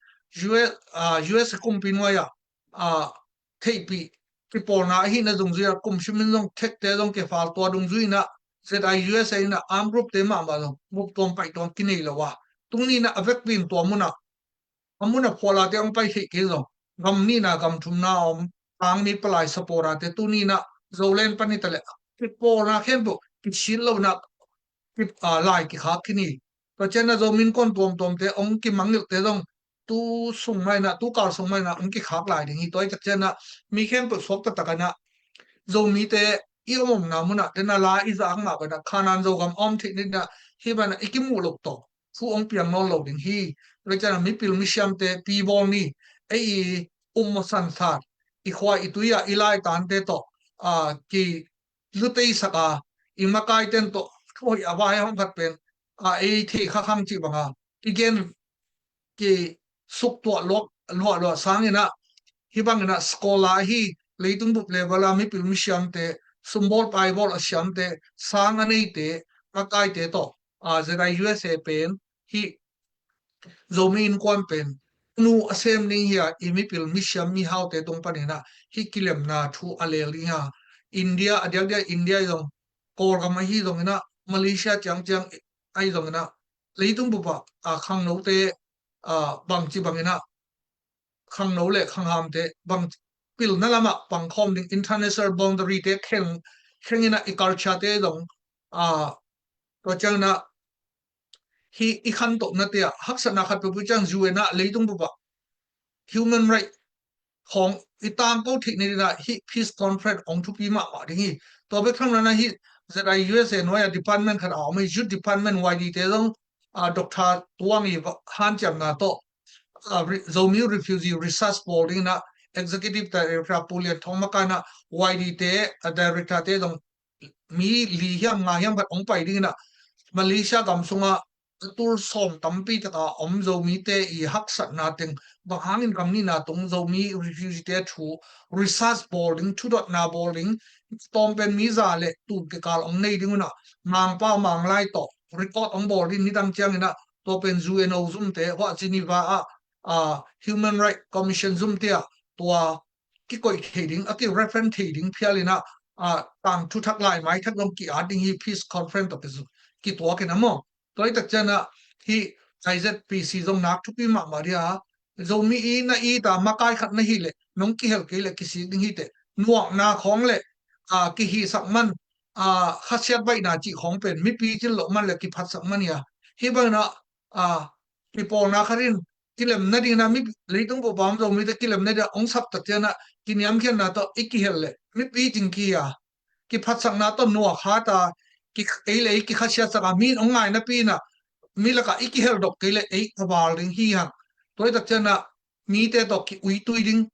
US, ah, US kumpi nuai ah, ah, theihpih kipawlna ahihna dungzui ah, kum simin zong thekte zong kifal tua dungzui in ah, ZIUSA in ah arm group te mahmah zong gup tuam paih tuam kinei lo a, tuni in ah a vekpi in tua mun ah, a mun a phualate hong pai theih kei zong, gam nihna gam thumna a om, tangmi palai supporter te tuni in ah Zoland pan hi ta leh kipawlna khempeuh kisit lo in ah, ki, a, lai kikhak khin hi. Tua ciangin ah Zomi Innkuan tuamtuamte hong kimangngilhte zong tu sung mah in ah, tu kal sung mah in ah hong kikhak lai ding hi. Tua hi tak ciangin ah mi khempeuh suak taktak in ah Zomite i om omna mun ah, den a la i zak mah bang in ah, Khanan Zogam a om theih nading ah, hih bang in ah i kimuh loh tawh thu hong piang nawn lo ding hi. Tua ciangin ah mipil misiamte pi bawl ni, ei i um mawh sansat, i khua i tui ah i laitante tawh, a, kiluteisak a, i makaite tawh thu hoih a vaihawm khat pen, a, ei theih kha khang cih bang a kigen, kisuktuah luak, luahluah sangin ah, hih bangin ah scholar ahi, leitung bup level a mipil misiamte sumbawl paibawl a siamte, sang a neite, a kaite tawh, a, Z I U S A pen hih Zomi Innkuan pen nu a sem ding hi a, i mipil misiam mihaute tung paninah hih kilemna thu a leel ding hi a. India, a diakdiak India ahi zong, Kawlgam ahi zonginah, Malaysia ciangciang ahi zonginah, leitung bupah, a, khangnote, a, bangci banginah, khangno le khanghamte bang pilna lamah pangkhawm ding, international boundary te kheng, khenginah i culture te zong, a, tua cianginah hih i khantohnate ah haksatna khat peuhpeuh ciang U N ah, leitung bupah human right khawng i tangko theih nadinah hih peace conference hong thupi mahmah ding hi. Tua bek tham loinah hih Z I U S A nuai-ah department khat a om hi, youth department, Y D te zong, a, Doctor Tuang i va-, hanciamna tawh, a, re-, Zomi Refugee Research bawl dinginah Executive Director Pu Lian Thawng makainah Y D te, a, director te zong mi li hiam nga hiam khat hong pai dinginah Malaysia gam sungah a tul sawm tampi taka om Zomite i haksatna teng, bang hangin gam nihna tung Zomi refugee te thu research bawl ding, thudotna bawl ding, tawmpen mi za le tul kikal hong nei dingunah Mangpau Manglai tawh record hong bawl ding, nidang cianginah tua pen U N O zumte, hua Geneva ah, a, Human Rights Commission zumte ah tua kikoih thei ding, a ki-reference thei ding phialinah, a, tangthu thak lai mai thak zong ki-at ding hi, peace conference tawh kizu-, kituak in a maw. Tua i tak cianah hih I Z P C zong nak thupi mahmah dia, Zomi i na i ta makai khat na hih leh nong kihel kei leh kisik ding hi teh. Nuakna khawng le, a, kihisak man, a, khasiat baihna cih khawng pen mipi cin loh man le kiphatsak man hi a. Hih banginah, a, kipawlna khat in kilem nadinginah mi, leitung bupam Zomite kilem nadinginah hong sap tak cianah kiniamkhiatna tawh i kihel leh mipi cing ki hi a. Kiphatsakna tawh nuak hat a, ki, ei le ei kikhasiatsak a, mi in hong ngai napi inah mi lakah i kiheldok kei leh ei a val ding hi hang. Tua i tak cianah mite tawh ki-uitui ding,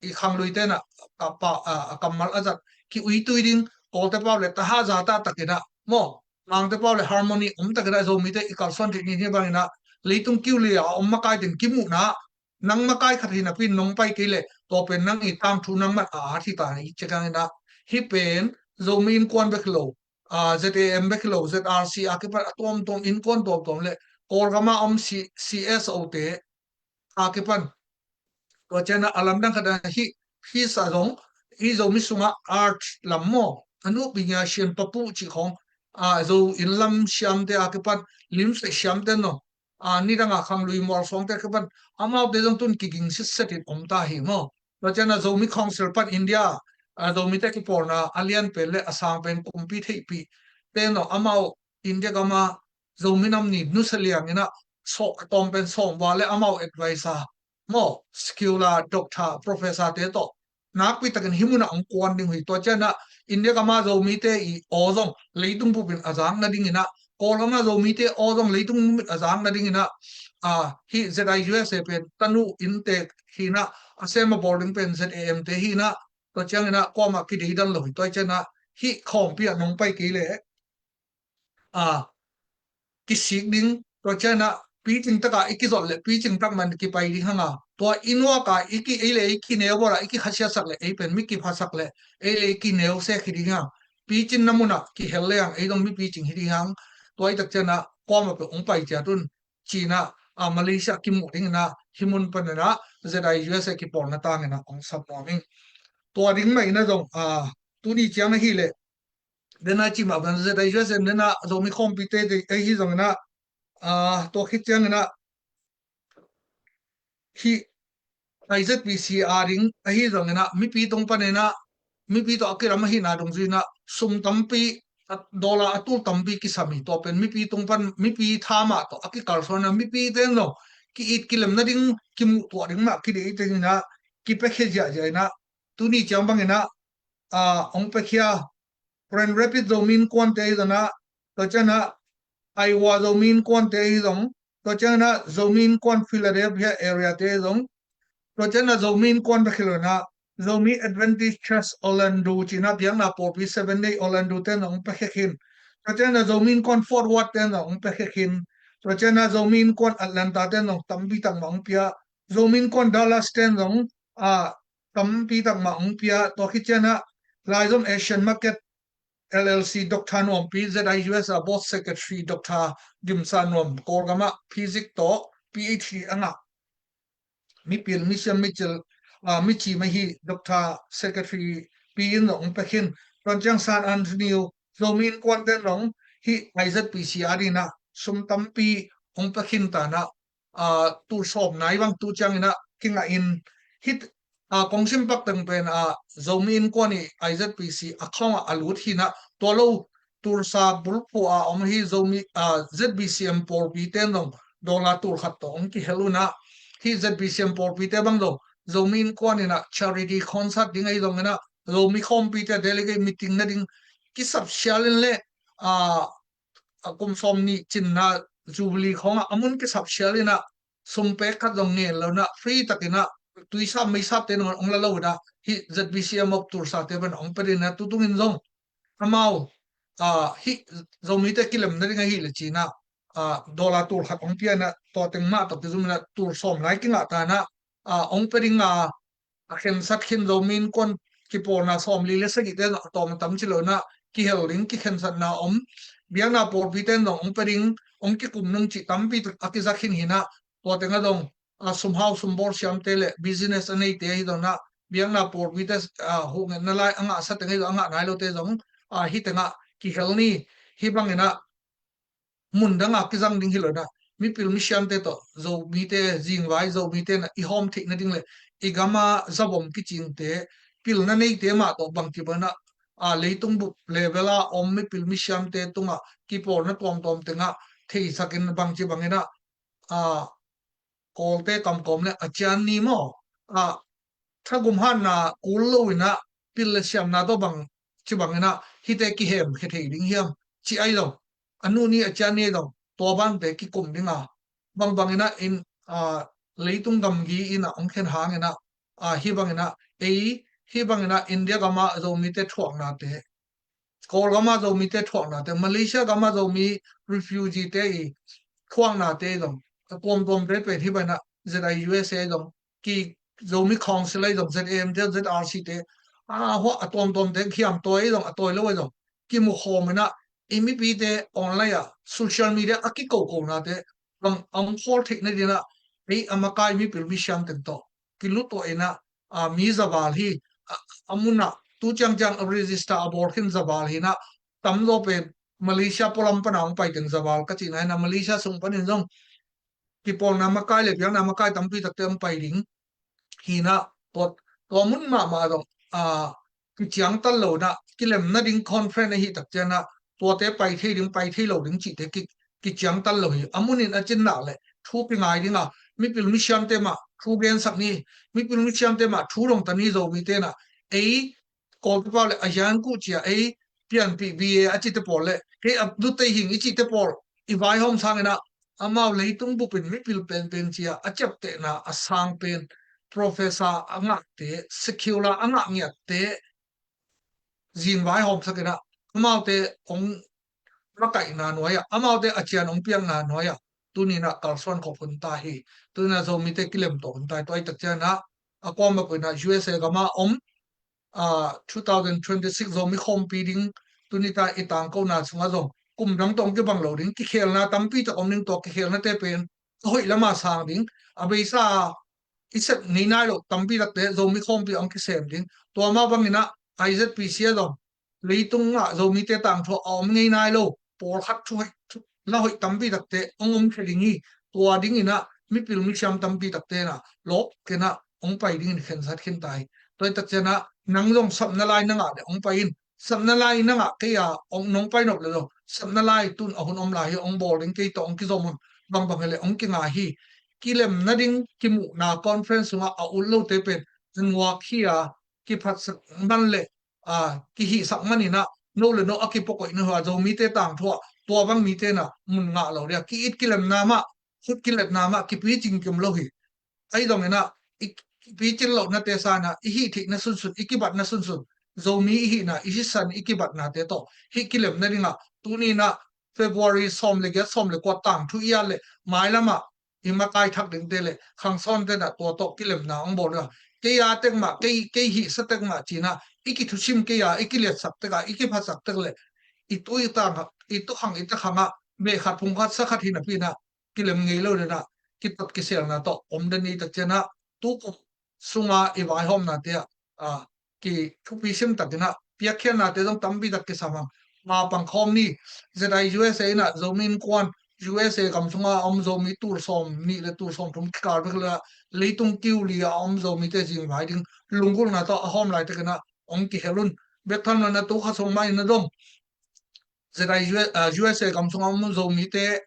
i khangluite inah a pa, a, a kammal a zat, ki-uitui ding, Kawlte pau le taha zata takinah maw, Mangte pau le harmony om takinah Zomite i kalsuan theih ni hi banginah leitung kiu li a om makai teng kimuhna, nang makai khat hi napi in nong pai kei leh tua pen nang i tangthu nangman a at hi ta hi ci kanginah, hih pen Zomi Innkuan bek hi lo, a, Z A M bek hi lo, Z R C a kipan a tuamtuam, innkuan tuamtuam le Kawlgam a om C-, C S O te a kipan. Tua cianah a lamdang khatah hih, hih sa zong, hih Zomi sungah art lam maw, a nupi nia sian papuh cih khawng, a, Zo inn lam siamte a kipan, limseh siamte no, a, nidanga khanglui mualsuangte a kipan, amaute zong tun kiging sitset in om ta hi maw. Tua cianah Zomi Council pan India, a, Zomite kipawlna a lian pen le a sang pen kumpi theihpih te no, amau India gama Zomi nam ni nusia lianginah sawh a tawm pen sawm val le amau advisor maw, scholar, doctor, professor te tawh nakpi takin hih munah hong kuan ding uh hi. Tua cianah India gama Zomite i aw zong leitung bupin a zak nadinginah, Kawlgama Zomite aw zong leitung bupin a zak nadinginah, a, hih Z I U S A pen tanu inntek hinah, a sem a bawl ding pen Z A M te hinah, tua cianginah kuamah kideidan lo hi. Tua cianah hih khawmpi ah nong pai kei leh, a, kisik ding, tua cianah picing taka i kizot le picing tak man kipai ding hanga, tua i nuaka i ki, ei le ei kineu bawla i kikhasiasak le ei pen mi kiphasak le ei le ei kineu sek hi ding hang, picin na munah kihel le hang ei dong mi picing hi ding hang. Tua i tak cianah kuamah pe ong pai ciatun cinah, a, Malaysia kimuh dinginah hih mun paninah Z I U S A kipawlna tanginah ong sap nuam ing. Tua ding mah inah zong, a, tuni ciang ahileh dena cimah ban Z I U S A dena Zomi khawmpite te ahi zonginah, a, tua khit cianginah hih I Z P C a ding ahi zonginah mipi tung paninah mipi tawh a kiram ahihna dungzuinah sum tampi, a, dollar a tul tampi kisam hi. Tua pen mipi tung pan, mipi thamah tawh a kikalsuanah mipite no ki-it kilem nading kimuhtuah ding mah kidei dinginah kipiakhia ziahziah inah tuni ciang banginah, a, ong piakhia Grand Rapids Zomi Innkuante ahi zonginah, tua cianah Iowa Zomi Innkuante ahi zong, tua cianginah Zomi Innkuan Philadelphia area te ahi zong, tua cianginah Zomi Innkuan bek hi lo inah Zomi Adventist Church Orlando cinah biakna pawlpi Seven Day Orlando ten zong ong piakhia khin. Tua cianginah Zomi Innkuan Fort Worth ten zong ong piakhia khin. Tua cianginah Zomi Innkuan Atlanta ten zong tampi tak mah ong pia. Zomi Innkuan Dallas ten zong, a, tampi tak mah ong pia. Tua khit cianginah Laizom Asian Market L L C Doctor Nuampi, Z I U S a Board Secretary Doctor Gimsa Nuam, Kawlgam ah physics tawh P H D a ngah, mipil misiam micil, ah, mici mah hi Doctor Secretary pi in zong hong pia khin. Tua ciang San Antonio Zomi Innkuan ten zong hih I Z P C a dingin ah sum tampi hong pia khin ta in ah, ah, tul sawm nai bang tu ciangin ah kingah in, hih, ah, kong sim pak teng pen, ah, Zomi Innkuan i I Z P C account ah a lut hi in ah, tua lo Tulsa bulphuh a om hi Zomi, ah, Z B C M pawlpi ten zong dollar tul khat tawh hong kihel un ah, hih Z B C M pawlpi te bang zong Zomi Innkuan in ah charity concert ding ahi zongin ah, Zomi khawmpite delegate meeting nading kisap sial in le, ah, a kum sawm nih cinna Jubilee khawngah a mun kisap sial in ah, sum pek khat zong ngen lo in ah, free takin ah, tuisap meisap te nangawn hong la lo in ah, hih Z B C M of Tulsa te pen hong pia ding in ah, tutungin zong amau, ah, hih Zomite kilem nading ahih leh ci in ah, ah, dollar tul khat hong pia in ah, tua teng mah tawh kizom in ah, tul sawm lai kingah ta in ah, ah, hong pia ding a, a khensat khin Zomi Innkuan kipawlna sawmli le sagih te zong a tawm a tam ci lo in ah, kihel ding kikhensatna om. Biakna pawlpi ten zong hong pia ding, hong kikum nung cih tampi tak a kiza khin hi in ah, tua teng ah zong, ah, sumhau sumbawl siamte le business a neite ahi zongin ah, biakna pawlpi te, ah, huhngetna lai a ngahsa teng ahi zong, a ngah nai lote zong, ah, hih teng ah kihel ni. Hih bangin ah mun dang a kizang ding hi lo in ah, mipil misiamte tawh Zomite, zingvai Zomite in ah i hawm theih nading le i gam a zavom kicingte, pilna neite mah tawh bangci bangin ah, ah, leitung bup level a om mipil misiamte tungah kipawlna tuamtuam teng ah theisakin bangci bangin ah, ah, Kawlte kamkawm le a cian ni maw, ah, thagum hatna kul lo in ah, pil le siamna tawh bangci bangin ah hihte kihemkhia thei ding hiam, ci ahi zong, a nu ni a cian ni ahi zong, tua bante kikum ding a, bangbang in ah in, ah, leitung gamgi in ah hong khen hangin ah, ah, hih bangin ah, ei, hih bangin ah India gam a Zomite thuaknate, Kawlgam a Zomite thuaknate, Malaysia gam a Zomi refugee te i thuaknate zong, a tuamtuamte pen hih bangin ah Z I U S A zong, ki Zomi Council ahi zong, Z A M te, Z R C te, a, hua, a tuamtuamte khiam tawi ahi zong, a tawi lo ahi zong, kimu khawm in ah, i mipite online ah, social media a kikokonate, bang a hong khawl theih nading in ah, ei a makai mipil misiam teng tawh kilutuah in ah, a, mi zaval hi, a, a mun ah tu ciangciang a register a bawl khin zaval hi in ah, tamzaw pen Malaysia pualam pan a hong pai teng zaval ka cihna hi in ah, Malaysia sung panin zong kipawlna makai le biakna makai tampi takte hong pai ding hi in ah, tua, tua mun mahmah zong, a, kiciangtan lo in ah, kilem nading conference ahih tak ciangin ah, tuate pai thei ding, pai thei lo ding cihte ki, kiciangtan lo hi. A munin a cin nak le thu kingai ding a, mipil misiamte mah thu gensak ni, mipil misiamte mah thu dongta ni. Zomite in ah, ei Kawlpi pau le a hiang kuh cia, ei pianpih bia a cite pawl le, ei a dutei hing i cite pawl i vaihawm sangin ah, amau leitung bupin mipil penpen cia a ciaptehna a sang pen professor a ngahte, secular a ngah ngiatte, zing vaihawmsak in ah, amaute hong makaihna nuai ah, amaute a cian hong piakna nuai ah, tuni in ah kalsuan khop hun ta hi. Tuni in ah Zomite kilem tawh hun ta hi. Tua ahih tak ciangin ah, a kuamah peuh in ah U S A gam a om, ah, two thousand twenty-six Zomi khawmpi ding, tuni ta i tangkona sungah zong kum dang tawh hong kibang lo ding, kikhelna tampi tak om ding. Tua kikhelnate pen a hoih lam a sang ding, a beisa i sep ngei nai lo tampi takte Zomi khawmpi hong kisem ding. Tua mah bangin ah I Z P C a zong leitung ah Zomite tangthu a om ngei nai lo pawlkhat thu hoih, thu, la hoih tampi takte hong om thei ding hi. Tua dingin ah mipil misiam tampi takte in ah lawp kei in ah hong pai dingin khensat khin ta hi. Tua ahih tak ciangin ah nang zong sapna lai na ngah le hong pai in, sapna lai na ngah kei a hong, nong pai nop le zong, sapna lai tun a hun om lai hi, hong bawl ding, kei tawh hong kizom un, bangbang hi le hong kingai hi. Kilem nading kimuhna conference sungah a ut lote pen a nuak hi a, kiphatsak man le, a, kihihsak man in ah, no le no a kipuakoih na hua Zomite tangthu ah tua bang mite in ah mun ngah lo dia. Ki-it kilemna mah, khut kiletna mah kipicing kim lo hi. Ahi zongin ah, i picin lohnate sangin ah, i hih theihna sunsun, i kibatna sunsun, Zomi i hihna, i sisan i kibatnate tawh hih kilem nading ah, tuni in ah February sawm le giat, sawm le kua tangthu i at le, mailam ah i makai thak dingte le khangsawnte in ah tua tawh kilemna hong bawl ding a, kei a tek mah, kei, kei hihsa tek mah ci in ah, i kithusim kei a, i kiliatsak tek a, i kiphatsak tek le i tu i tang, i tu khang i ta khang ah beh khat phung khat sa khat hi napi in ah kilem ngei lo den ah kitat kiselna tawh om den i tak ciang ah tu kum sunga i vaihawmnate ah, a, ki thupi sim takin ah piakkhiatnate zong tampi tak kisam hang. Ma pangkhawm ni, Z I U S A in ah Zomi Innkuan, U S A gam sunga a om Zomi tul sawm nih le tul sawm thum kikal bek la leitung kiu li a om Zomite zingvai ding lunggulhna tawh a hawm laitakin ah hong kihel un. Bek tham lo in ah tu kha sung mah in ah dong Z I U S, ah, U S A gam sunga a om Zomite,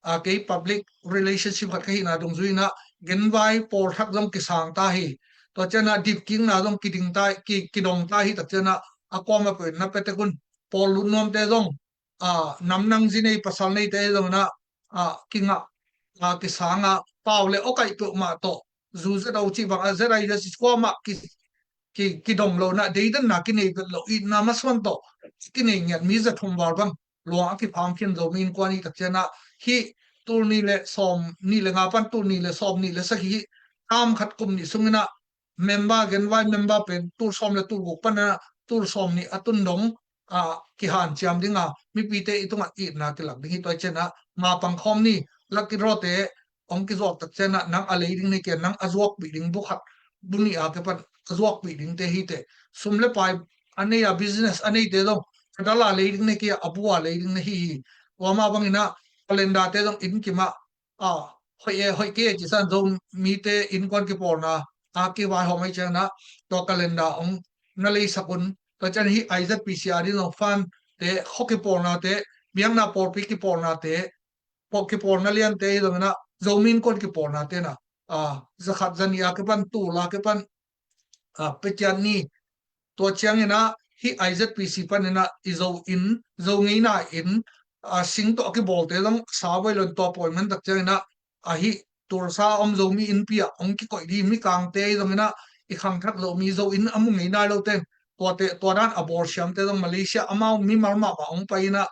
a, kei public relationship khat ka hihna dungzui in ah genvai pawl thak zong kisang ta hi. Tua ciang ah dipkikna zong kiding ta, ki, kidong ta hi tak ciang ah a kuamah peuh in na pia tek un. Pawl lut nuamte zong, a, nam nang zi nei pasal neite zong in ah, a, kingah, a, kisang a pau le awkaih peuhmah tawh zu zet a uh cih bang a Z I U S kuamah ki, ki, kidong lo in ah deidanna kinei vet lo, itna masuan tawh kinei ngiat mi za thum val bang luang a kipham khin Zomi Innkuan i tak ciang ah hih tul nih le sawm nih le nga pan tul nih le sawm nih le sagih hih tam khat kum nih sung in ah member, genvai member pen tul sawm le tul guk pan in ah tul sawm nih a tun dong, a, kihanciam ding a, mipite i tungah itna kilak ding hi. Tua ciang ah ma pangkhawm ni, lucky draw te hong kizuak tak ciang ah nang a lei ding nei kei a, nang a zuakpih ding bu khat bu nih a kipan a zuakpih dingte hi teh. Sum le pai a nei a, business a neite zong a dal a lei ding nei kei a, a bu a lei ding nei hi hi. Tua mah bang in ah calendar te zong inn kim ah, a, hoih e, hoih kei e ci san Zomite innkuan kipawlna a kivaihawm ahih ciang in ah tua calendar hong na leisak un. Tua ciang hih I Z P C a ding zong fund te, khua kipawlnate, biakna pawlpi kipawlnate, pawl kipawlna liante hi zong in ah Zomi Innkuan kipawlnate in ah, a, za khat za nih a kipan, tul a kipan, a, pia ciat ni. Tua ciang in ah hih I Z P C pan in ah i Zo inn, Zo ngeina inn, a, sing tawh a kibawlte zong sa voi lo in tua pawi man tak ciang in ah, a, hih Tulsa a om Zomi Innpi ah hong kikoih ding hi. Mikangte hi zong in ah i khangthak Zomi Zo inn a mu ngei nai lote in tuate, tua dan a bawlsiamte zong Malaysia amau mimal mahmah hong pai in ah,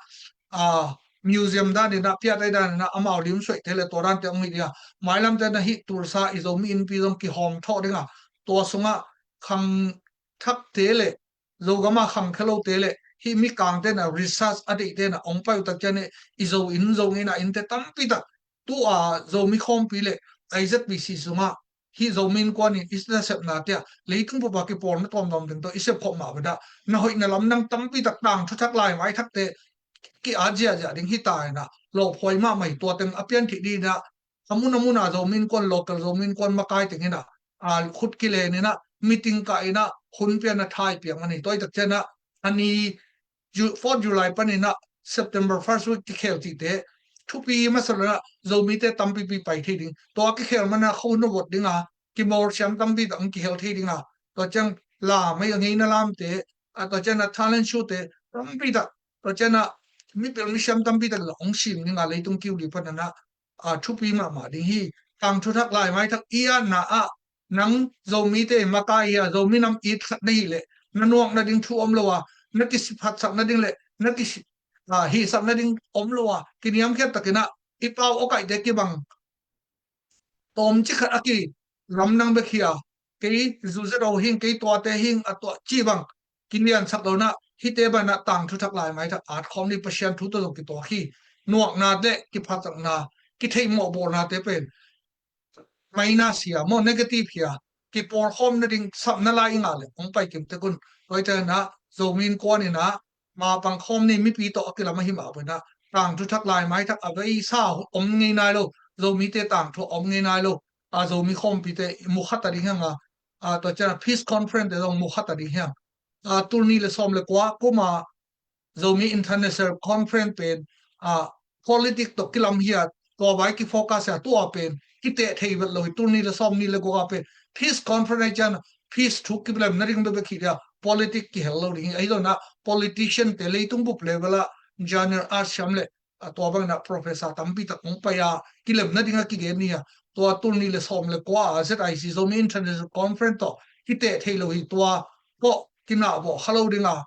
a, museum dan in ah, piatai dan in ah amau limsuaihte le tua dante hong hi ding a, mailamte in ah hih Tulsa i Zomi Innpi zong kihawm thawh ding a, tua sungah khangthakte le Zogam a khangkhia lote le hih mikangte in ah research a deihte in ah hong pai uh tak ciang in i Zo inn, Zo ngeina innte tampi tak tu a Zomi khawmpi le I Z P C sungah hih Zomi Innkuan in i nasepnate ah leitung bup a kipawlna tuamtuam teng tawh i sep khawm mah bang in ah na hoihna lam nang tampi tak tangthu thak laimai thakte ki-at ziahziah ding hi ta in ah lawphuai mahmah hi. Tua teng a pianthih ding in ah a mun a mun a Zomi Innkuan, local Zomi Innkuan makai teng in ah, a, khut kilen in ah, meeting kah in ah, hun pian a thai piak man hi. Tua hi tak ciang in ah a ni Ju-, fourth July pan in ah September first week kikhel cihte thupi masa lo in ah Zomite tampipi pai thei ding. Tua kikhel man a khua hun a vot ding a, kimawlsiam tampi tak hong kihel thei ding a, tua ciang lam a ngeina lamte, a, tua ciang a talent show te tampi tak, tua ciang a mipil misiam tampi tak zong hong sim ding a, leitung kiu li pan in ah, a, thupi mahmah ding hi. Tangthu thak laimai thak i atna ah nang Zomite makai hi a, Zomi nam it khat na hih leh, na nuakna ding thu om lo a, na kiphatsak nading le na ki, a, hihsak nading om lo a, kiniamkhiat takin ah i pau awkaihte kibang tawmcik khat a kilamdang bek hi a, kei zuzet aw hing, kei tuate hing, a tua ci bang kiliansak lo in ah, hihte bang in ah tangthu thak laimai thak at khawm ni. Pasian thu tawh zong kituak hi. Nuakna le kiphatsakna, kitheihmawh bawlnate pen minus hi a, maw, negative hi a, kipawlkhawm nading sapna lai i ngah leh hong pai kim tek un. Tua hi ciangin ah Zomi Innkuan in ah ma pangkhawm ni, mipi tawh a kilam ahi mah bang in ah tangthu thak laimai thak a veisa om ngei nai lo, Zomite tangthu a om ngei nai lo, a, Zomi khawmpite i mu kha ta ding hi hang a, a, tua ciang a peace conference te zong mu kha ta ding hi hang. A, tul nih le sawm le kua kum a Zomi International Conference pen, a, politics tawh kilam hi a, tua vai kifocus hi a, tua pen kiteh thei vet lo hi. Tul nih le sawm nih le guk a pen peace conference ciang peace thu kilem nading bekbek hi dia, politics kihel lo ding hi. Ahi zongin ah politician te leitung bup level ah general a siam le, a, tua bangin ah professor tampi tak hong pai a, kilem nading a kigen ni a, tua tul nih le sawm le kua a Z I C Zomi International Conference tawh kiteh thei lo hi. Tua tawh kinahvawh kha lo ding a,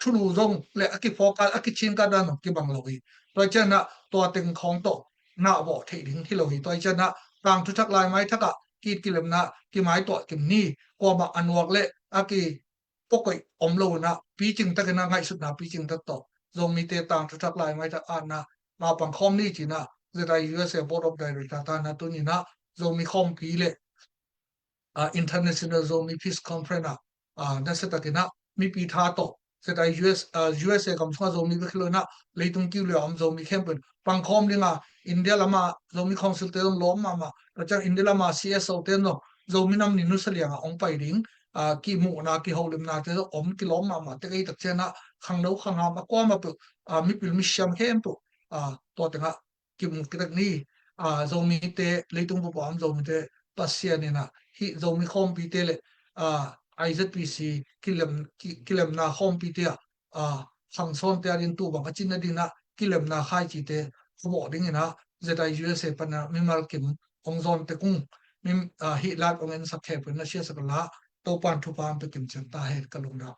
thulu zong le a kifocus, a kicingkat dan zong kibang lo hi. Tua hi ciangin ah tua teng khawng tawh nahvawh theih ding hi lo hi. Tua hi ciangin ah tangthu thak laimai thak ah ki-it kilemna kimaituah kim ni. Kuamah a nuak le a ki pawkoih om lo in ah picing takin ah ngaihsutna picing tak tawh Zomite tangthu thak lai maitak atna mapang khawm ni ci-in ah Z I U S A Board of Director ta in ah tuni in ah Zomi khawmpi le ah, International Zomi Peace Conference ah, ah, nasia takin ah mipi tha tawh Z I U S, ah, U S A gam sungah Zomi bek hi lo in ah leitung kiu liau a om Zomi khempeuh in pangkhawm ding a, India lamah Zomi Council te zong lawm mahmah, tua ciang India lamah C S O te zong Zomi nam ni nusia liang ah hong pai ding, ah, kimuhna kiholimna te zong om kilawm mahmah tek ei tak ciang ah khangno khangham a kuamah peuh, ah, mipil misiam khempeuh, ah, tua teng ah kimu kitak ni. Ah, Zomite, leitung bup a om Zomite, Pasian in ah hih Zomi khawmpite le, ah, I Z P C kilem, ki, kilemna khawmpite ah, ah, khangsawnte a ding tu bang a cihna ding ah kilemna khaicite a bawh ding in ah Z I U S A pan ah mimal kim hong zawn tek ung. Mim, ah, hih lat hong ensak khempeuh in ah siasak la, Topa'n thupha hong pia kim ciat ta hen, ka lungdam.